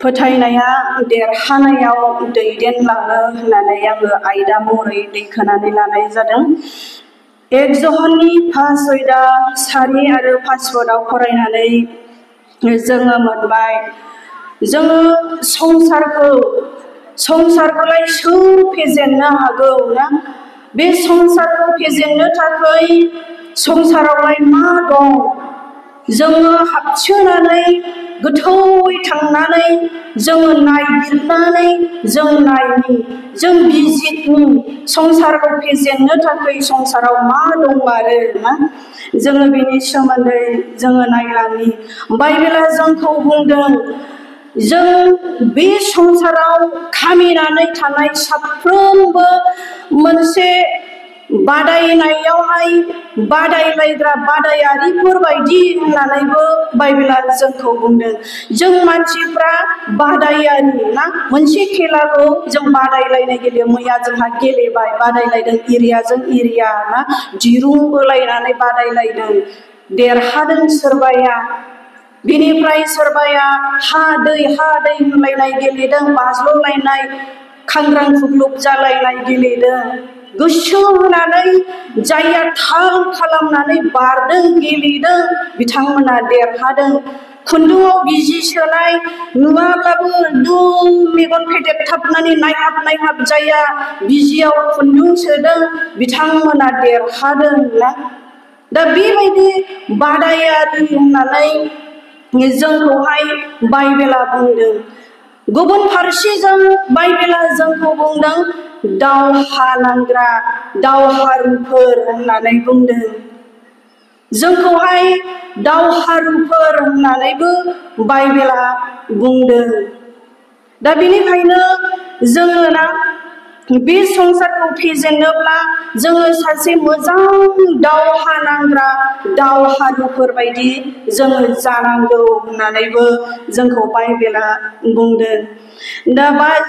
फोथायनाया देरहानायाव दैदेनलाङो होननानै आङो आयदा महरै दैखोनानै लानाय जादों। 1 ज'हननि 5:6 सारि आरो 5 फरायनानै जोङो मोनबाय जोङो संसारखौलाय सोर फेजेननो हागौ ना? बे संसारखौ फेजेननो थाखाय संसारावलाय मा दं? जोङो हाबसोनानै गोथौयै थांनानै जोङो नायगिरनानै जों नायनि जों बिजिरनि संसारखौ फेजेननो थाखाय संसाराव मा दंमारो ना? जोङो बेनि सोमोन्दै जोङो नायलांनि। बाइबेला जोंखौ बुंदों जों बे संसाराव खामिनानै थानाय साफ्रोमबो मोनसे बादायनायावहाय बादायलायग्रा बादायारिफोर बायदि होननानैबो बाइबेला जोंखौ बुंदों। जों मानसिफ्रा बादायारि ना? मोनसे खेलाखौ जों बादायलायनाय गेलेयो। मैया जोंहा गेलेबाय, बादायलायदों एरियाजों एरिया ना? दिरुं बोलायनानै बादायलायदों, देरहादों सोरबाया। बिनिफ्राय सोरबाया हा दै होनलायनाय गेलेदों, बाज्ल'लायनाय, खांग्रां खुग्लुब जालायनाय गेलेदों। गोसो होनानै जायहा थाल खालामनानै बारदों गेलेदों बिथांमोना देरहादों। खुन्दुङाव बिजि सोनाय नुवाब्लाबो एकदम मेगन फेदेबथाबनानै नायहाब जाया बिजियाव खुन्दुं सोदों बिथांमोना देरहादों ना? दा बेबायदि बादायारि होननानै जोंखौहाय बाइबेला बुंदों। गुबुन फारसेजों बाइबेला जोंखौ बुंदों दावहा नांग्रा दावहारुफोर होननानै बुंदों। जोंखौहाय दावहारुफोर होननानैबो बाइबेला बुंदों। दा बेनिखायनो जोङो ना बे संसारखौ फेजेननोब्ला जोङो सासे मोजां दावहा नांग्रा दावहारुफोर बायदि जोङो जानांगौ होननानैबो जोंखौ बाइबेला बुंदों। दा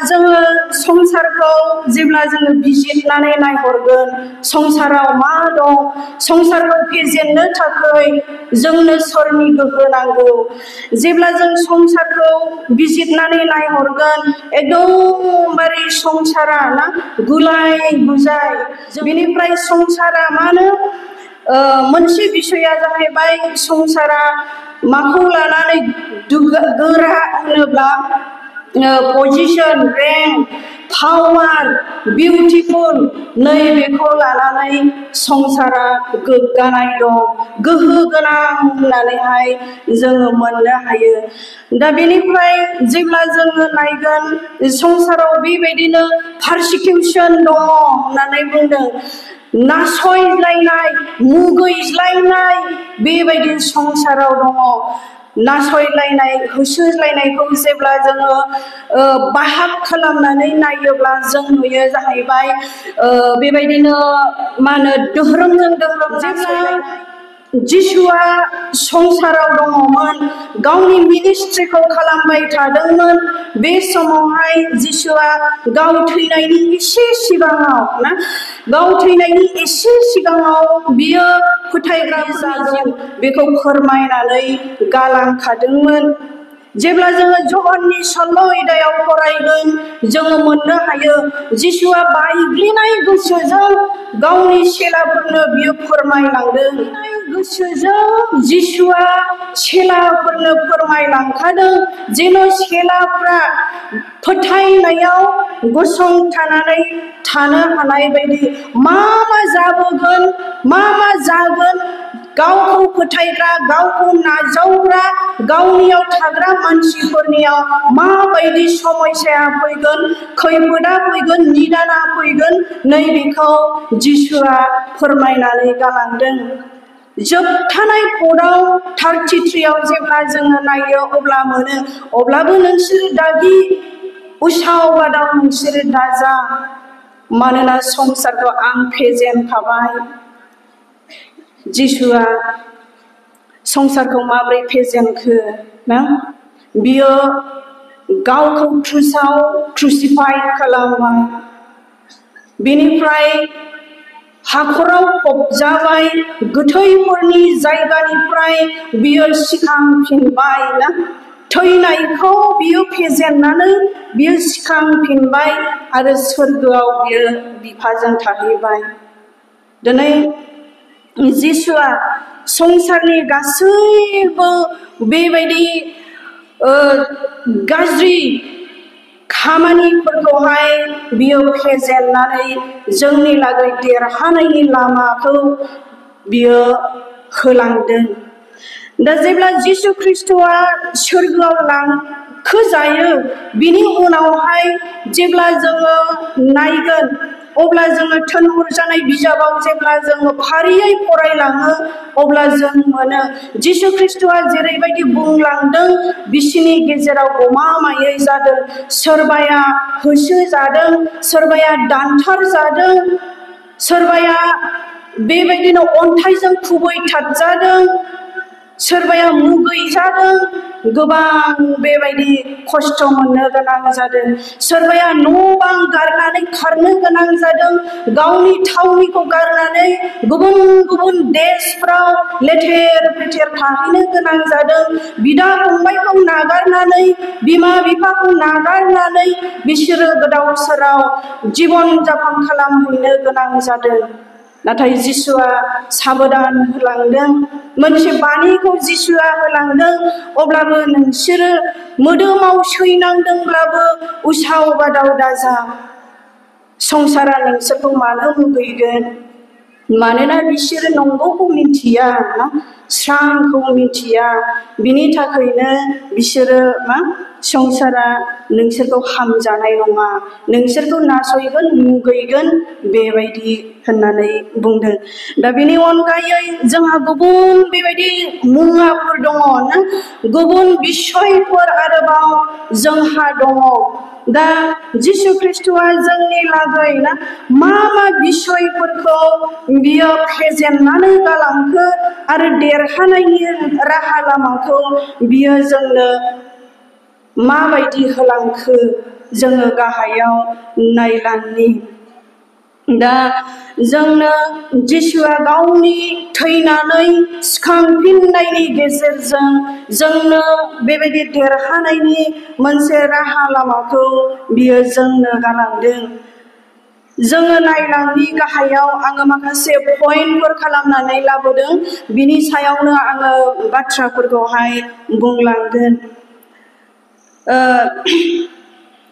जोङो संसारखौ जेब्ला जोङो बिजिरनानै नायहरगोन संसाराव मा दं, संसारखौ फेजेननो थाखाय जोंनो सोरनि गोहो नांगौ, जेब्ला जों संसारखौ बिजिरनानै नायहरगोन एकदमबारे संसारा ना गुलाय गुजाय। बेनिफ्राय संसारा मानो मोनसे बिसया जाहैबाय संसारा माखौ लानानै गोरा होनोब्ला पजिशन, रेंक, पावार, बिउटिफुल नैबेखौ लानानै संसारा गोग्गानाय दं, गोहो गोनां होननानैहाय जोङो मोननो हायो। दा बेनिफ्राय जेब्ला जोङो नायगोन संसाराव बेबायदिनो पारसिकिउसन दङ होननानै बुंदों। नासयलायनाय, मुगैज्लायनाय बेबायदि संसाराव दङ। नासयलायनाय, होसोलायनायखौ जेब्ला जोङो बाहाग खालामनानै नायोब्ला जों नुयो जाहैबाय बेबायदिनो मा होनो धोरोमजों धोरोम नासयलायनाय। जिसुआ संसाराव दङमोन, गावनि मिनिस्ट्रिखौ खालामबाय थादोंमोन। बे समावहाय जिसुआ गाव थैनायनि एसे सिगाङाव ना गाव थैनायनि एसे सिगाङाव बियो फोथायग्राफोरजों बेखौ फोरमायनानै गालांखादोंमोन। जेब्ला जोङो ज'हननि 16 फरायगोन जोङो मोननो हायो जिसुआ बायग्लिनाय गोसोजों गावनि चेलाफोरनो बियो फोरमायलांदों। गोसोजों जिसुआ चेलाफोरनो फोरमायलांखादों जेन' चेलाफ्रा फोथायनायाव गसंथानानै थानो हानाय बायदि मा जाबोगोन, मा जागोन, गावखौ फोथायग्रा, गावखौ नाजावग्रा, गावनियाव थाग्रा मानसिफोरनियाव माबायदि समस्याया फैगोन, खैफोदा फैगोन, निदाना फैगोन नैबेखौ जिसुआ फोरमायनानै गालांदों। जोबथानाय पदआव 33 जेब्ला जोङो नायो अब्ला मोनो अब्लाबो नोंसोर दागि उसाव बादाव नोंसोरो दाजा, मानोना संसारखौ आं फेजेनखाबाय। जिसुआ संसारखौ माबोरै फेजेनखो ना? बियो गावखौ क्रुसाव क्रुसिफाइड खालामबाय, बेनिफ्राय हाखराव फबजाबाय, गोथैफोरनि जायगानिफ्राय बियो सिखांफिनबाय ना? थैनायखौ बियो फेजेननानै बियो सिखांफिनबाय आरो सोरगोआव बियो बिफाजों थाहैबाय। दिनै जिसुआ संसारनि गासैबो बेबायदि गाज्रि खामानिफोरखौहाय बियो फेजेननानै जोंनि लागै देरहानायनि लामाखौ बियो होलांदों। दा जेब्ला जिसु ख्रिस्ट'आ सोरगोआव लांखोजायो बिनि उनावहाय जेब्ला जोङो नायगोन अब्ला जोङो थिनहरजानाय बिजाबाव जेब्ला जोङो फारियै फरायलाङो अब्ला जों मोनो जिसु ख्रिस्ट'आ जेरैबायदि बुंलांदों बिसिनि गेजेराव गमामायै जादों। सोरबाया होसोजादों, सोरबाया दानथारजादों, सोरबाया बेबायदिनो अन्थाइजों खुबैथाबजादों, सोरबाया मुगैजादों, गोबां बेबायदि खस्थ' मोननो गोनां जादों। सोरबाया न' बां गारनानै खारनो गोनां जादों, गावनि थावनिखौ गारनानै गुबुन गुबुन देशफ्राव लेथेर फेथेर थाहैनो गोनां जादों। बिदा फंबायखौ नागारनानै, बिमा बिफाखौ नागारनानै बिसोरो गोदाव सोराव जिबन जापन खालामहैनो गोनां जादों। नाथाय जिसुआ साबधान होलांदों, मोनसे बाणीखौ जिसुआ होलांदों, अब्लाबो नोंसोरो मोदोमाव सैनांदोंब्लाबो उसाव बादाव दाजा। संसारा नोंसोरखौ मानो मुगैगोन? मानोना बिसोरो नंगौखौ मिथिया, स्रांखौ मिथिया। बिनि थाखायनो बिसोरो संसारा नोंसोरखौ हामजानाय नङा, नोंसोरखौ नासयगोन, मुगैगोन बेबायदि होननानै बुंदों। दा बेनि अनगायै जोंहा गुबुन बेबायदि मुवाफोर दङ ना, गुबुन बिसयफोर आरोबाव जोंहा दङ। दा जिसु ख्रिस्ट'आ जोंनि लागै ना मा मा बिसयफोरखौ बियो फेजेननानै गालांखो आरो देरहानायनि राहा लामाखौ बियो जोंनो माबायदि होलांखो जोङो गाहायाव नायलांनि। दा जोंनो जिसुआ गावनि थैनानै सिखांफिननायनि गेजेरजों जोंनो बेबायदि देरहानायनि मोनसे राहा लामाखौ बियो जोंनो गालांदों। जोङो नायलांनि गाहायाव आङो माखासे पइन्टफोर खालामनानै लाबोदों, बिनि सायावनो आङो बाथ्राफोरखौहाय बुंलांगोन।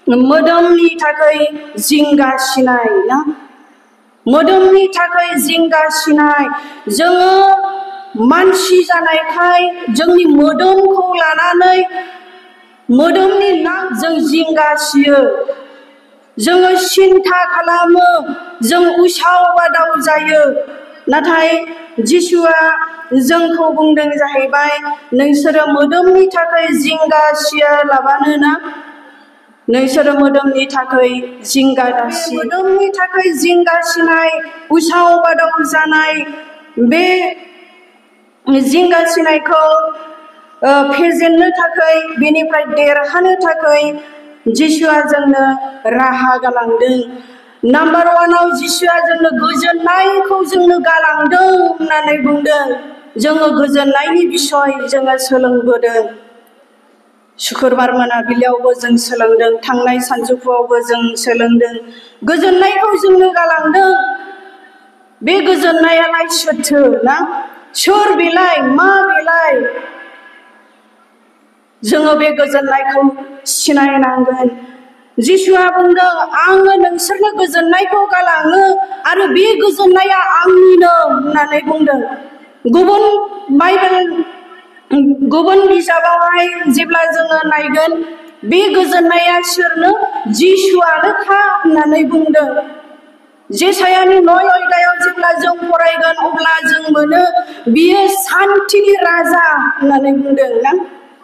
मोदोमनि थाखाय जिंगासिनाय ना, मोदोमनि थाखाय जिंगासिनाय। जोङो मानसि जानायखाय जोंनि मोदोमखौ लानानै मोदोमनि जों जिंगासियो, जोङो सिन्था खालामो, जों उसाव बादाव जायो। नाथाय जिसुआ जोंखौ बुंदों जाहैबाय, नोंसोरो मोदोमनि थाखाय जिंगासियालाबानो ना, नोंसोरो मोदोमनि थाखाय जिंगा दासि। मोदोमनि थाखाय जिंगासिनाय, उसाव बादाव जानाय, बे जिंगासिनायखौ फेजेननो थाखाय, बेनिफ्राय देरहानो थाखाय जिसुआ जोंनो राहा गालांदों। नाम्बार वानाव जिसुआ जोंनो गोजोननायखौ जोंनो गालांदों होननानै बुंदों। जोङो गोजोननायनि बिसय जोङो सोलोंबोदों। शुक्रबार मोनाबिलियावबो जों सोलोंदों, थांनाय सानजौफुआवबो जों सोलोंदों। गोजोननायखौ जोंनो गालांदों। बे गोजोननायालाय सोरथो ना? सोर बेलाय, मा बेलाय? जोङो बे गोजोननायखौ सिनायनांगोन। जिसुआ बुंदों, आङो नोंसोरनो गोजोननायखौ गालाङो आरो बे गोजोननाया आंनिनो होननानै बुंदों। गुबुन बिजाबावहाय जेब्ला जोङो नायगोन, बे गोजोननाया सोरनो? जिसुआनोखा होननानै बुंदों। जेसायानि 9 अध्यायाव जेब्ला जों फरायगोन अब्ला जों मोनो, बियो सान्थिनि राजा होननानै बुंदों ना,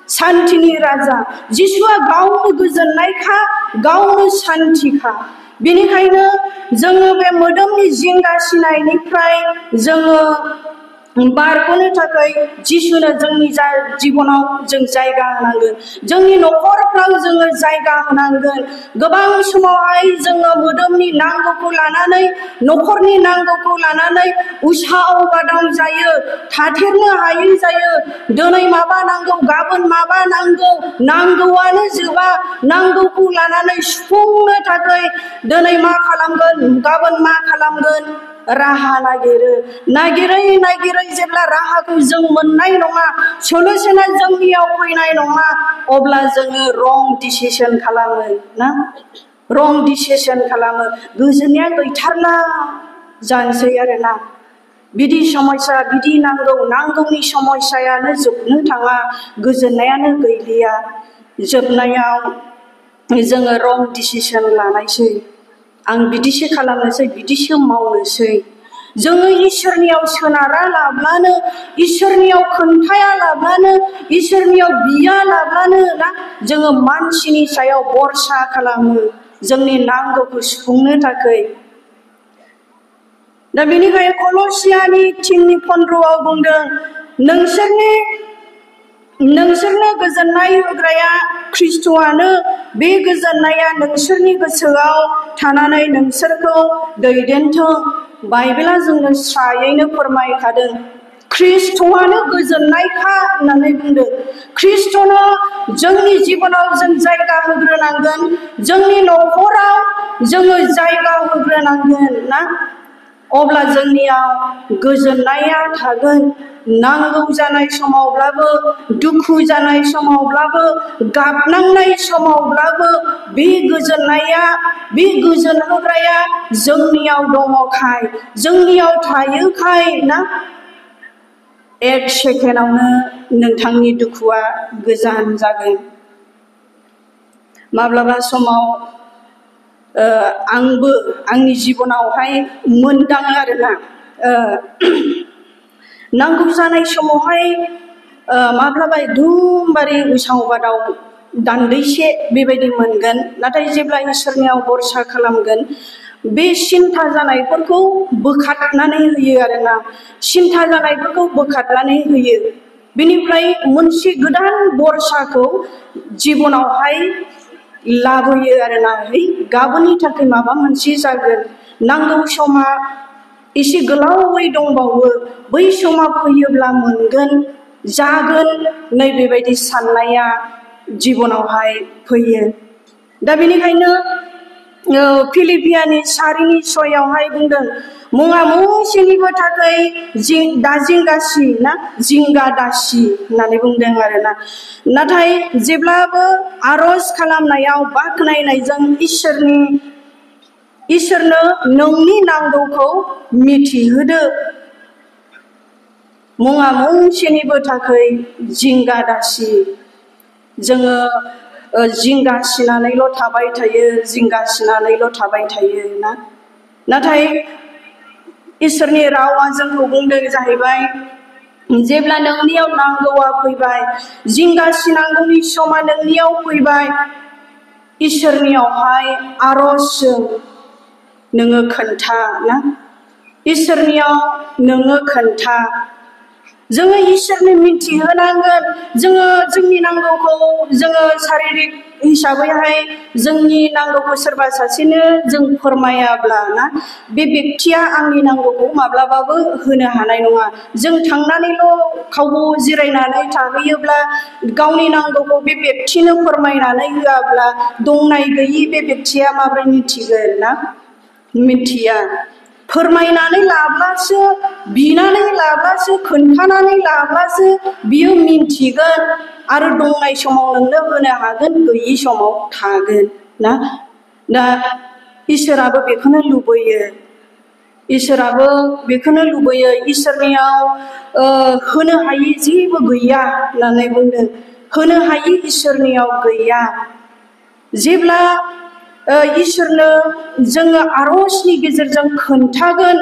सान्थिनि राजा। जिसुआ गावनो गोजोननायखा, गावनो सान्थिखा। बेनिखायनो जोङो बे मोदोमनि जिंगासिनायनिफ्राय जोङो बारग'नो थाखाय जिसुनो जोंनि जिबनाव जों जायगा होनांगोन जोंनि न'खरफ्राव जोङो जायगा होनांगोन गोबां समावहाय जोङो मोदोमनि नांगौखौ लानानै न'खरनि नांगौखौ लानानै उसाव बादाव जायो थाथेरनो हायै जायो दिनै माबा नांगौ गाबोन माबा नांगौ नांगौआनो जोबा नांगौखौ लानानै सुफुंनो थाखाय दिनै मा खालामगोन गाबोन मा खालामगोन राहा नागिरै जेब्ला राहाखौ जों मोननाय नङा सलुशना जोंनियाव फैनाय नङा अब्ला जोङो रं डिसिसन खालामो ना रं डिसिसन खालामो गोजोननाया गैथारला जानोसै आरोना बिदि समस्या बिदि नांगौनि समस्यायानो जोबनो थाङा गोजोननायानो गैलिया जोबनायाव जोङो रं डिसिसन लानायसै आं बिदिसो खालामनोसै बिदिसो मावनोसै जोङो इसोरनियाव सोनारा लाब्लानो इसोरनियाव खोन्थाया लाब्लानो इसोरनियाव बिया लाब्लानो ना जोङो मानसिनि सायाव भरसा खालामो जोंनि नांगौखौ सुफुंनो थाखाय दा बेनिखायनो कलसियानि 3:15 बुंदों नोंसोरनो गोजोननाय होग्राया ख्रिस्ट'आनो बे गोजोननाया नोंसोरनि गोसोआव थानानै नोंसोरखौ दैदेनथों बाइबेला जोंनो स्रायैनो फोरमायखादों ख्रिस्ट'आनो गोजोननायखा होननानै बुंदों ख्रिस्ट'नो जोंनि जिबनाव जों जायगा होग्रोनांगोन जोंनि न'खराव जोङो जायगा होग्रोनांगोन ना अब्ला जोंनियाव गोजोननाया थागोन नांगौ जानाय समावब्लाबो दुखु जानाय समावब्लाबो गाबनांनाय समावब्लाबो बे गोजोननाया बे गोजोन होग्राया जोंनियाव दङखाय जोंनियाव थायोखाय ना एक सेकेन्डआवनो नोंथांनि दुखुआ गोजान जागोन माब्लाबा समाव आंबो आंनि जिबनावहाय मोनदाङो आरोना नांगौ जानाय समावहाय माब्लाबा एकदमबारे उसाव बादाव दान्दैसे बेबायदि मोनगोन नाथाय जेब्ला इसोरनियाव भरसा खालामगोन बे सिन्था जानायफोरखौ बोखारनानै होयो आरोना सिन्था जानायफोरखौ बोखारनानै होयो बेनिफ्राय मोनसे गोदान भरसाखौ जिबनावहाय लाबोयो आरोना गाबोननि थाखाय माबा मोनसे जागोन नांगौ समा एसे गोलावै दंबावो बै समा फैयोब्ला मोनगोन जागोन नै बेबायदि साननाया जिबनावहाय फैयो दा बेनिखायनो फिलिपियानि 4:6 बुंदों मुङा मुंसेनिबो थाखाय जिंगा दासि होननानै बुंदों आरोना नाथाय जेब्लाबो आरज खालामनायाव बाख्नायनायजों इसोरनो नोंनि नांगौखौ मिथिहोदो मुङा मुंसेनिबो थाखाय जिंगा दासि जोङो जिंगा सिनानैल' थाबाय थायो ना नाथाय इसोरनि रावा जोंखौ बुंदों जाहैबाय जेब्ला नोंनियाव नांगौआ फैबाय जिंगा सिनांगौनि समा नोंनियाव फैबाय इसोरनियावहाय आरजजों नोङो खोन्था ना इसोरनियाव नोङो खोन्था जोङो इसोरनो मिथिहोनांगोन जोङो जोंनि नांगौखौ जोङो शारिरिक हिसाबैहाय जोंनि नांगौखौ सोरबा सासेनो जों फोरमायाब्ला ना बे बेक्तिया आंनि नांगौखौ माब्लाबाबो होनो हानाय नङा जों थांनानैल' खावबो जिरायनानै थाहैयोब्ला गावनि नांगौखौ बे बेक्तिनो फोरमायनानै होआब्ला दंनाय गैयि बे बेक्तिया माबोरै मिथिगोन ना मिथिया फोरमायनानै लाब्लासो बिनानै लाब्लासो खोन्थानानै लाब्लासो बियो मिन्थिगोन आरो दंनाय समाव नोंनो होनो हागोन गैयि समाव थागोन ना दा इसोराबो बेखौनो लुबैयो इसोरनियाव होनो हायि जेबो गैया होननानै बुंदों होनो हायि इसोरनियाव गैया जेब्ला इसोरनो जोङो आरजनि गेजेरजों खोन्थागोन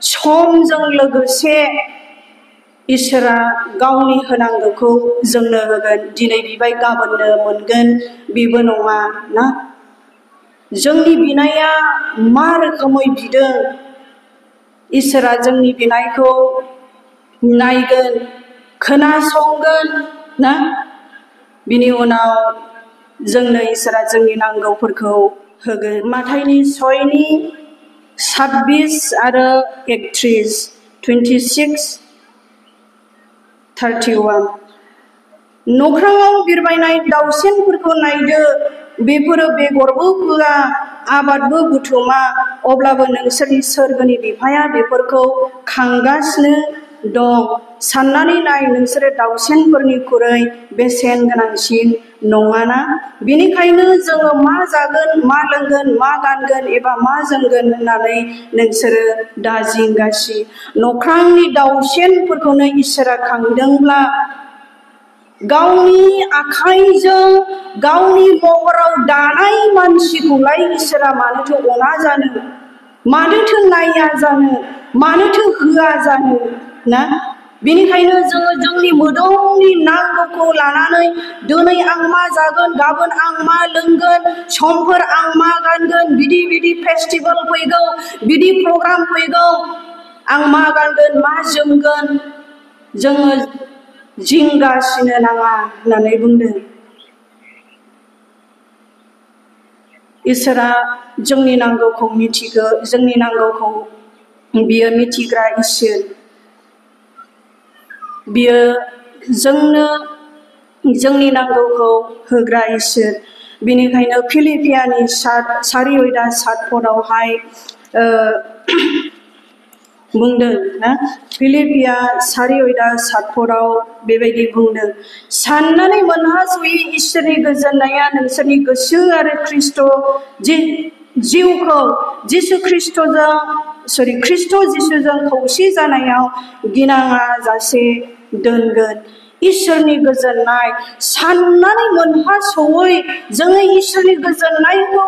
समजों लोगोसे इसोरा गावनि होनांगौखौ जोंनो होगोन दिनै बिबाय गाबोननो मोनगोन बेबो नङा ना जोंनि बिनाया मा रोखोमै बिदों इसोरा जोंनि बिनायखौ नायगोन खोनासंगोन ना बिनि उनाव जोंनो इसोरा जोंनि नांगौफोरखौ होगोन। माथाइनि 6:26 आरो 31 26:31 नख्राङाव बिरबायनाय दाउसेनफोरखौ नायदो, बेफोरो बेगरबो फोआ, आबादबो बुथुमा, अब्लाबो नोंसोरनि सोरगोनि बिफाया बेफोरखौ खांगासिनो दं। साननानै नाय, नोंसोरो दाउसेनफोरनिख्रुइ बेसेन गोनांसिन नङाना? बेनिखायनो जोङो मा जागोन, मा लोंगोन, मा गानगोन एबा मा जोमगोन होननानै नोंसोरो दा जिंगासि। नख्रांनि दाउसेनफोरखौनो इसोरा खांदोंब्ला गावनि आखाइजों गावनि महराव दानाय मानसिखौलाय इसोरा मानोथो अना जानो, मानोथो नाया जानो, मानोथो होआ जानो ना? बेनिखायनो जोङो जोंनि मोदोमनि नांगौखौ लानानै दिनै आं मा जागोन, गाबोन आं मा लोंगोन, समफोर आं मा गानगोन, बिदि फेस्टिभेल फैगौ, बिदि प्रग्राम फैगौ, आं मा गानगोन, मा जोमगोन, जोङो जिंगासिनो नाङा होननानै बुंदों। इसोरा जोंनि नांगौखौ मिथिगौ, जोंनि नांगौखौ बियो मिथिग्रा इसोर। बियो जोंनो जोंनि नांगौखौ होग्रा इसोर। बेनिखायनो फिलिपियानि 4:7 बुंदों ना, फिलिपिया 4:7 बेबायदि बुंदों, साननानै मोनहासयै इसोरनि गोजोननाया नोंसोरनि गोसो आरो खृष्ट जिउखौ खृष्ट जिसुजों खौसे जानायाव गिनाङा जासे दोनगोन। इसोरनि गोजोननाय साननानै मोनहासयै, जोङो इसोरनि गोजोननायखौ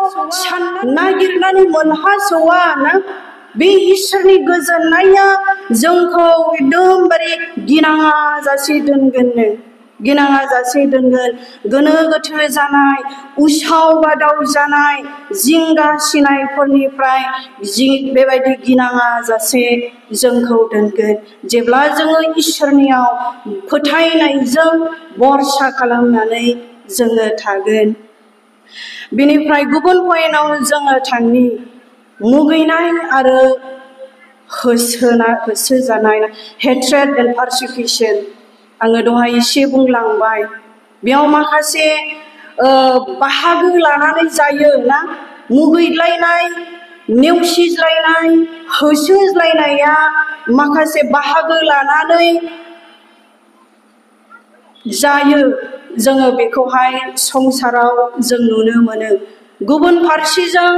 नागिरनानै मोनहासवा ना, बे इसोरनि गोजोननाया जोंखौ एकदमबारे गिनाङा जासे दोनगोननो, गिनाङा जासे दोनगोन। गोनो गोथो जानाय, उसाव बादाव जानाय, जिंगा सिनायफोरनिफ्राय बेबायदि गिनाङा जासे जोंखौ दोनगोन जेब्ला जोङो इसोरनियाव फोथायनायजों भरसा खालामनानै जोङो थागोन। बेनिफ्राय गुबुन पइन्टआव जोङो थांनि, मुगैनाय आरो होसोजानाय, हेट्रेड एन्ड पारसिकिउसन। आङो दहाय एसे बुंलांबाय, बेयाव माखासे बाहागो लानानै जायो ना, मुगैलायनाय, नेवसिज्लायनाय, होसोज्लायनाया माखासे बाहागो लानानै जायो। जोङो बेखौहाय संसाराव जों नुनो मोनो। गुबुन फारसेजों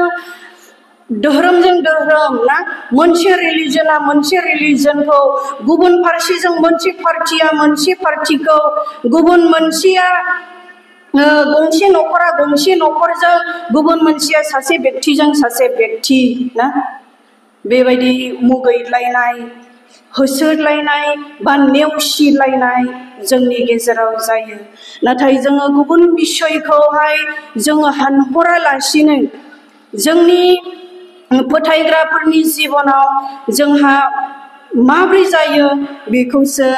धोरोमजों धोरोम ना, मोनसे रिलिजना मोनसे रिलिजनखौ, गुबुन फारसेजों मोनसे पार्टिया मोनसे पार्टिखौ, गुबुन मोनसेया गंसे न'खरा गंसे न'खरजों, गुबुन मोनसेया सासे व्यक्तिजों सासे व्यक्ति ना, बेबायदि मुगैलायनाय, होसोलायनाय बा नेवसिलायनाय जोंनि गेजेराव जायो। नाथाय जोङो गुबुन बिसयखौहाय जोङो हानहरालासिनो जोंनि फोथायग्राफोरनि जिबनाव जोंहा माब्रै जायो बेखौसो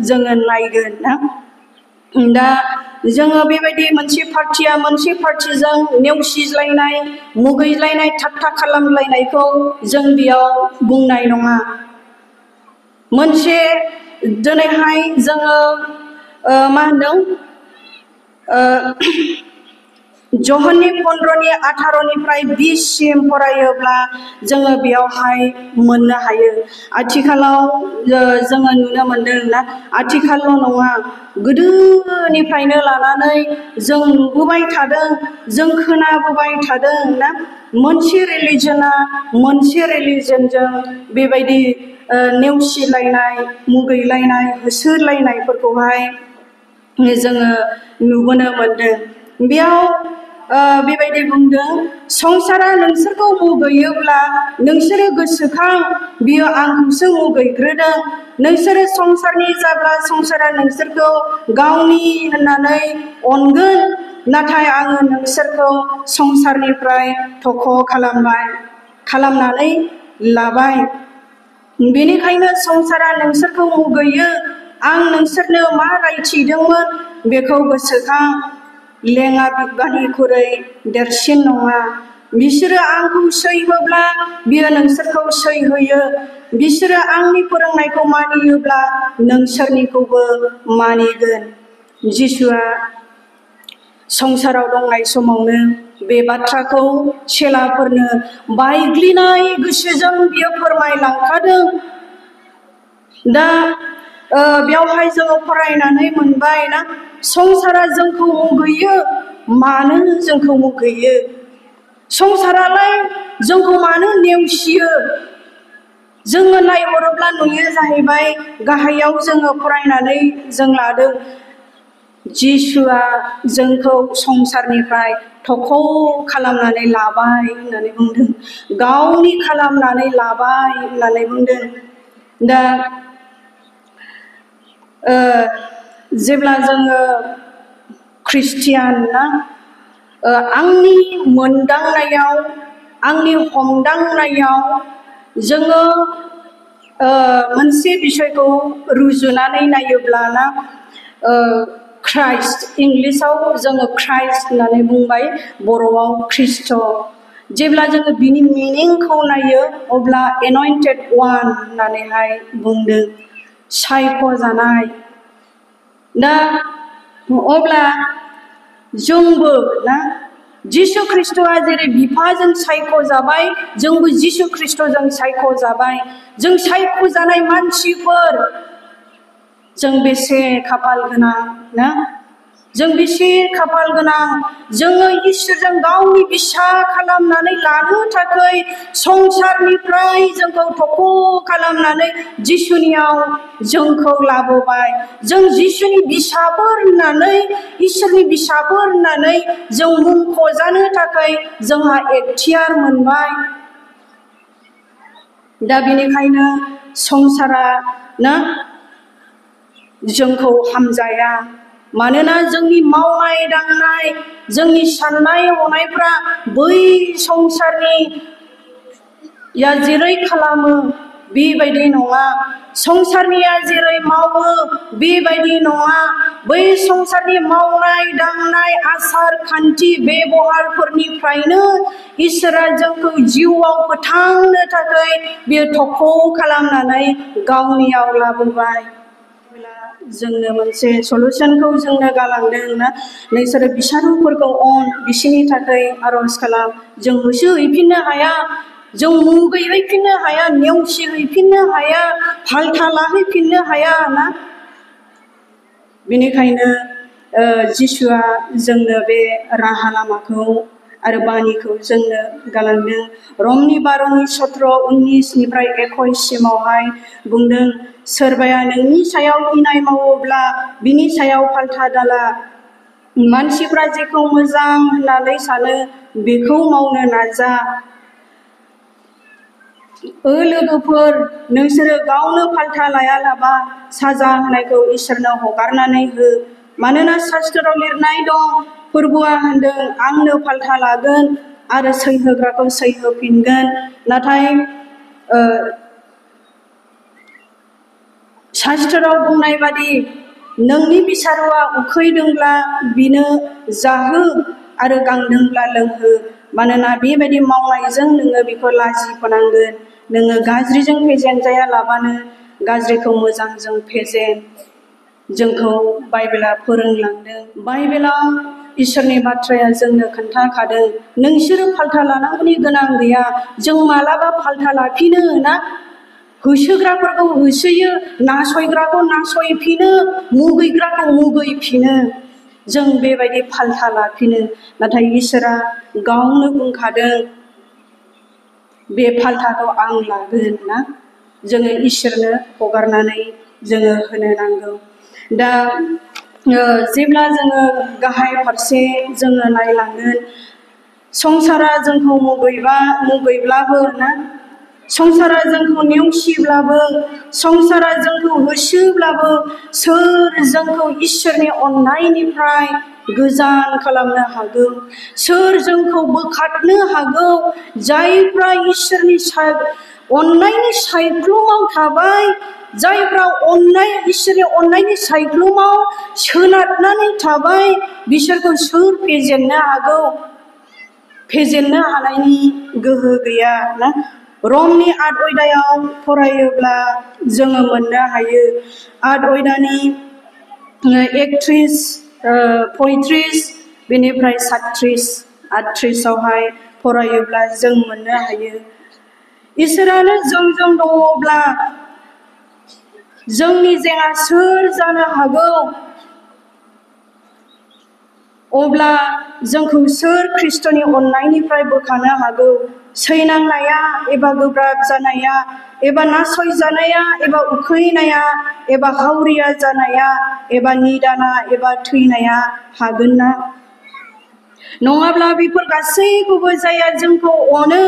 जोङो नायगोन ना। दा जोङो बेबायदि मोनसे पार्टिया मोनसे पार्टिजों नेवसिज्लायनाय, मुगैज्लायनाय, ठाट्टा खालामलायनायखौ जों बेयाव बुंनाय नङा। मोनसे दिनैहाय जोङो मा होनदों, जहन्नि 15:18-20 फरायोब्ला जोङो बेयावहाय मोननो हायो। आथिखालाव जोङो नुनो मोनदों ना, आथिखालल' नङा, गोदोनिफ्रायनो लानानै जों नुबोबाय थादों, जों खोनाबोबाय थादों ना, मोनसे रिलिजना मोनसे रिलिजनजों बेबायदि नेवसिलायनाय, मुगैलायनाय, होसोलायनायफोरखौहाय जोङो नुबोनो मोनदों। बेयाव बेबायदि बुंदों, संसारा नोंसोरखौ मुगैयोब्ला नोंसोरो गोसोखां, बियो आंखौसो मुगैग्रोदों। नोंसोरो संसारनि जाब्ला संसारा नोंसोरखौ गावनि होननानै अनगोन, नाथाय आङो नोंसोरखौ संसारनिफ्राय थख' खालामनानै लाबाय। बेनिखायनो संसारा नोंसोरखौ मुगैयो। आं नोंसोरनो मा रायथिदोंमोन बेखौ गोसोखां। लेङा बिग्यानिख्रुइ देरसिन नङा। बिसोरो आंखौ सैहोब्ला बियो नोंसोरखौ सैहोयो। बिसोरो आंनि फोरोंनायखौ मानियोब्ला नोंसोरनिखौबो मानिगोन। जिसुआ संसाराव दंनाय समावनो बे बाथ्राखौ चेलाफोरनो बायग्लिनाय गोसोजों बियो फोरमायलांखादों। दा बेवहाय जोङो फरायनानै मोनबाय ना, संसारा जोंखौ मुगैयो। मानो जोंखौ मुगैयो? संसारालाय जोंखौ मानो नेवसियो? जोङो नायहरोब्ला नुयो जाहैबाय, गाहायाव जोङो फरायनानै जों लादों, जिसुआ जोंखौ संसारनिफ्राय थख' खालामनानै लाबाय होननानै बुंदों। गावनि खालामनानै लाबाय होननानै बुंदों। दा जेब्ला जोङो ख्रिस्टियान ना, आंनि मोनदांनायाव, आंनि हमदांनायाव जोङो मोनसे बिसयखौ रुजुनानै नायोब्ला ना, ख्राइस्ट, इंलिसाव जोङो ख्राइस्ट होननानै बुंबाय, बर'आव ख्रिस्ट'। जेब्ला जोङो बिनि मिनिंखौ नायो अब्ला एन'इन्टेड वान होननानैहाय बुंदों, सायख'जानाय। दा अब्ला जोंबो ना, जिसु ख्रिस्ट'आ जेरै बिफाजों सायख'जाबाय, जोंबो जिसु ख्रिस्ट'जों सायख'जाबाय। जों सायख'जानाय मानसिफोर। जों बेसे खाफाल गोनां ना, जों बेसे खाफाल गोनां। जोङो इसोरजों गावनि बिसा खालामनानै लानो थाखाय संसारनिफ्राय जोंखौ थख' खालामनानै जिसुनियाव जोंखौ लाबोबाय। जों जिसुनि बिसाफोर होननानै, इसोरनि बिसाफोर होननानै जों मुंख'जानो थाखाय जोंहा एखथियार मोनबाय। दा बेनिखायनो संसारा ना जोंखौ हामजाया। मानोना जोंनि मावनाय दांनाय, जोंनि साननाय हनायफ्रा बै संसारनिया जेरै खालामो बेबायदि नङा। संसारनिया जेरै मावो बेबायदि नङा। बै संसारनि मावनाय दांनाय, आसार खान्थि, बेबहारफोरनिफ्रायनो इसोरा जोंखौ जिउआव फोथांनो थाखाय बियो थख' खालामनानै गावनियाव लाबोबाय। जोंनो मोनसे सलुसनखौ जोंनो गालांदों ना, नोंसोरो बिसानुफोरखौ अन, बिसिनि थाखाय आर'ज खालाम। जों होसोहैफिननो हाया, जों मुगैहैफिननो हाया, नेवसिहैफिननो हाया, फाल्था लाहैफिननो हाया ना। बेनिखायनो जिसुआ जोंनो बे राहा लामाखौ आरो बानिखौ जोंनो गालांदों। रमनि 12:17-19 21सिमावहाय बुंदों, सोरबाया नोंनि सायाव इनाय मावोब्ला बिनि सायाव फाल्था दाला। मानसिफ्रा जेखौ मोजां होननानै सानो बेखौ मावनो नाजा। लोगोफोर, नोंसोरो गावनो फाल्था लायालाबा साजा होनायखौ इसोरनो हगारनानै हो। मानोना शास्त्रआव लिरनाय दं, फोरबुआ होनदों, आंनो फाल्था लागोन आरो सैहोग्राखौ सैहोफिनगोन। नाथाय शास्त्रआव बुंनाय बादि नोंनि बिसारुआ उखैदोंब्ला बिनो जाहो आरो गांदोंब्ला लोंहो। मानोना बेबायदि मावनायजों नोङो बेखौ लाजिफोनांगोन। नोङो गाज्रिजों फेजेनजायालाबानो गाज्रिखौ मोजांजों फेजेन। जोंखौ बाइबेला फोरोंलांदों। बाइबेलाव इसोरनि बाथ्राया जोंनो खोन्थाखादों, नोंसोरो फाल्था लानांगौनि गोनां गैया। जों मालाबा फाल्था लाफिनो ना, होसोग्राफोरखौ होसोयो, नासयग्राखौ नासयफिनो, मुगैग्राखौ मुगैफिनो। जों बेबायदि फाल्था लाफिनो। नाथाय इसोरा गावनो बुंखादों, बे फाल्थाखौ आं लागोन ना। जोङो इसोरनो हगारनानै जोङो होनो नांगौ। दा जेब्ला जोङो गाहाय फारसे जोङो नायलांगोन, संसारा जोंखौ मुगैब्लाबो ना, संसारा जोंखौ नेवसिब्लाबो, संसारा जोंखौ होसोब्लाबो, सोर जोंखौ इसोरनि अननायनिफ्राय गोजान खालामनो हागौ? सोर जोंखौ बोखारनो हागौ? जायफ्रा इसोरनि अन्नायनि सायख्लुमाव थाबाय जायफ्रा अन्नाय इसोरनि अन्नायनि सायख्लुमाव सोनारनानै थाबाय बिसोरखौ सोर फेजेननो हागौ फेजेननो हानायनि गोहो गैया ना रमनि 8 अध्यायाव फरायोब्ला जोङो मोननो हायो 8 अध्यायनि 31 35 बेनिफ्राय 37 38 आवहाय फरायोब्ला जों मोननो हायो इसोरानो जोंजों दङब्ला जोंनि जेंना सोर जानो हागौ अब्ला जोंखौ सोर ख्रिस्ट'नि अननायनिफ्राय बोखानो हागौ सैनांनाया एबा गोब्राब जानाया एबा नासय जानाया एबा उखैनाया एबा हावरिया जानाया एबा निदाना एबा थैनाया हागोन ना नङाब्ला बेफोर गासैखौबो जाया जोंखौ अनो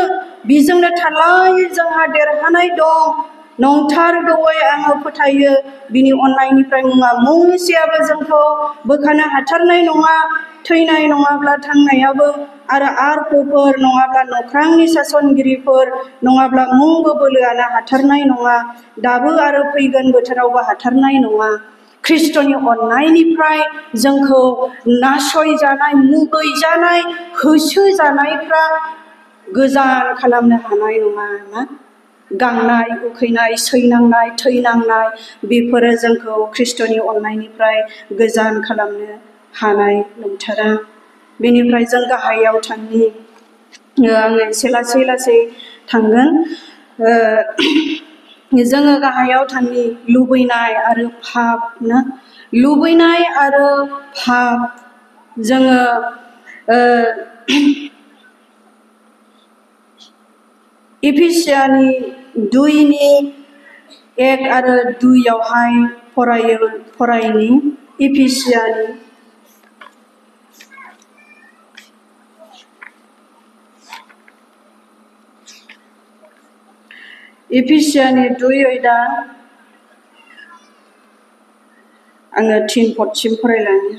बिजोंनो थालाय जोंहा देरहानाय दं नंथारगौयै आङो फोथायो बिनि अननायनिफ्राय मुङा मुंसेयाबो जोंखौ बोखानो हाथारनाय नङा थैनाय नङाब्ला थांनायाबो आरो आरफोर नङाब्ला नख्रांनि सासनगिरिफोर नङाब्ला मुंबो बोलोआनो हाथारनाय नङा दाबो आरो फैगोन बोथोरावबो हाथारनाय नङा ख्रिस्ट'नि अननायनिफ्राय जोंखौ नासयजानाय मुगैजानाय होसोजानायफ्रा गोजान खालामनो हानाय नङा ना गांनाय उखैनाय सैनांनाय थैनांनाय बेफोरो जोंखौ ख्रिस्ट'नि अननायनिफ्राय गोजान खालामनो हानाय नंथारा बेनिफ्राय जों गाहायाव थांनि आङो एसे लासै लासै थांगोन जोङो गाहायाव थांनि लुबैनाय आरो पाप ना लुबैनाय आरो पाप जोङो एफिसियानि 2:1 आरो 2 आवहाय फरायनि एफिसियानि एफिसियानि 2:8 आङो 3 पदसिम फरायलाङो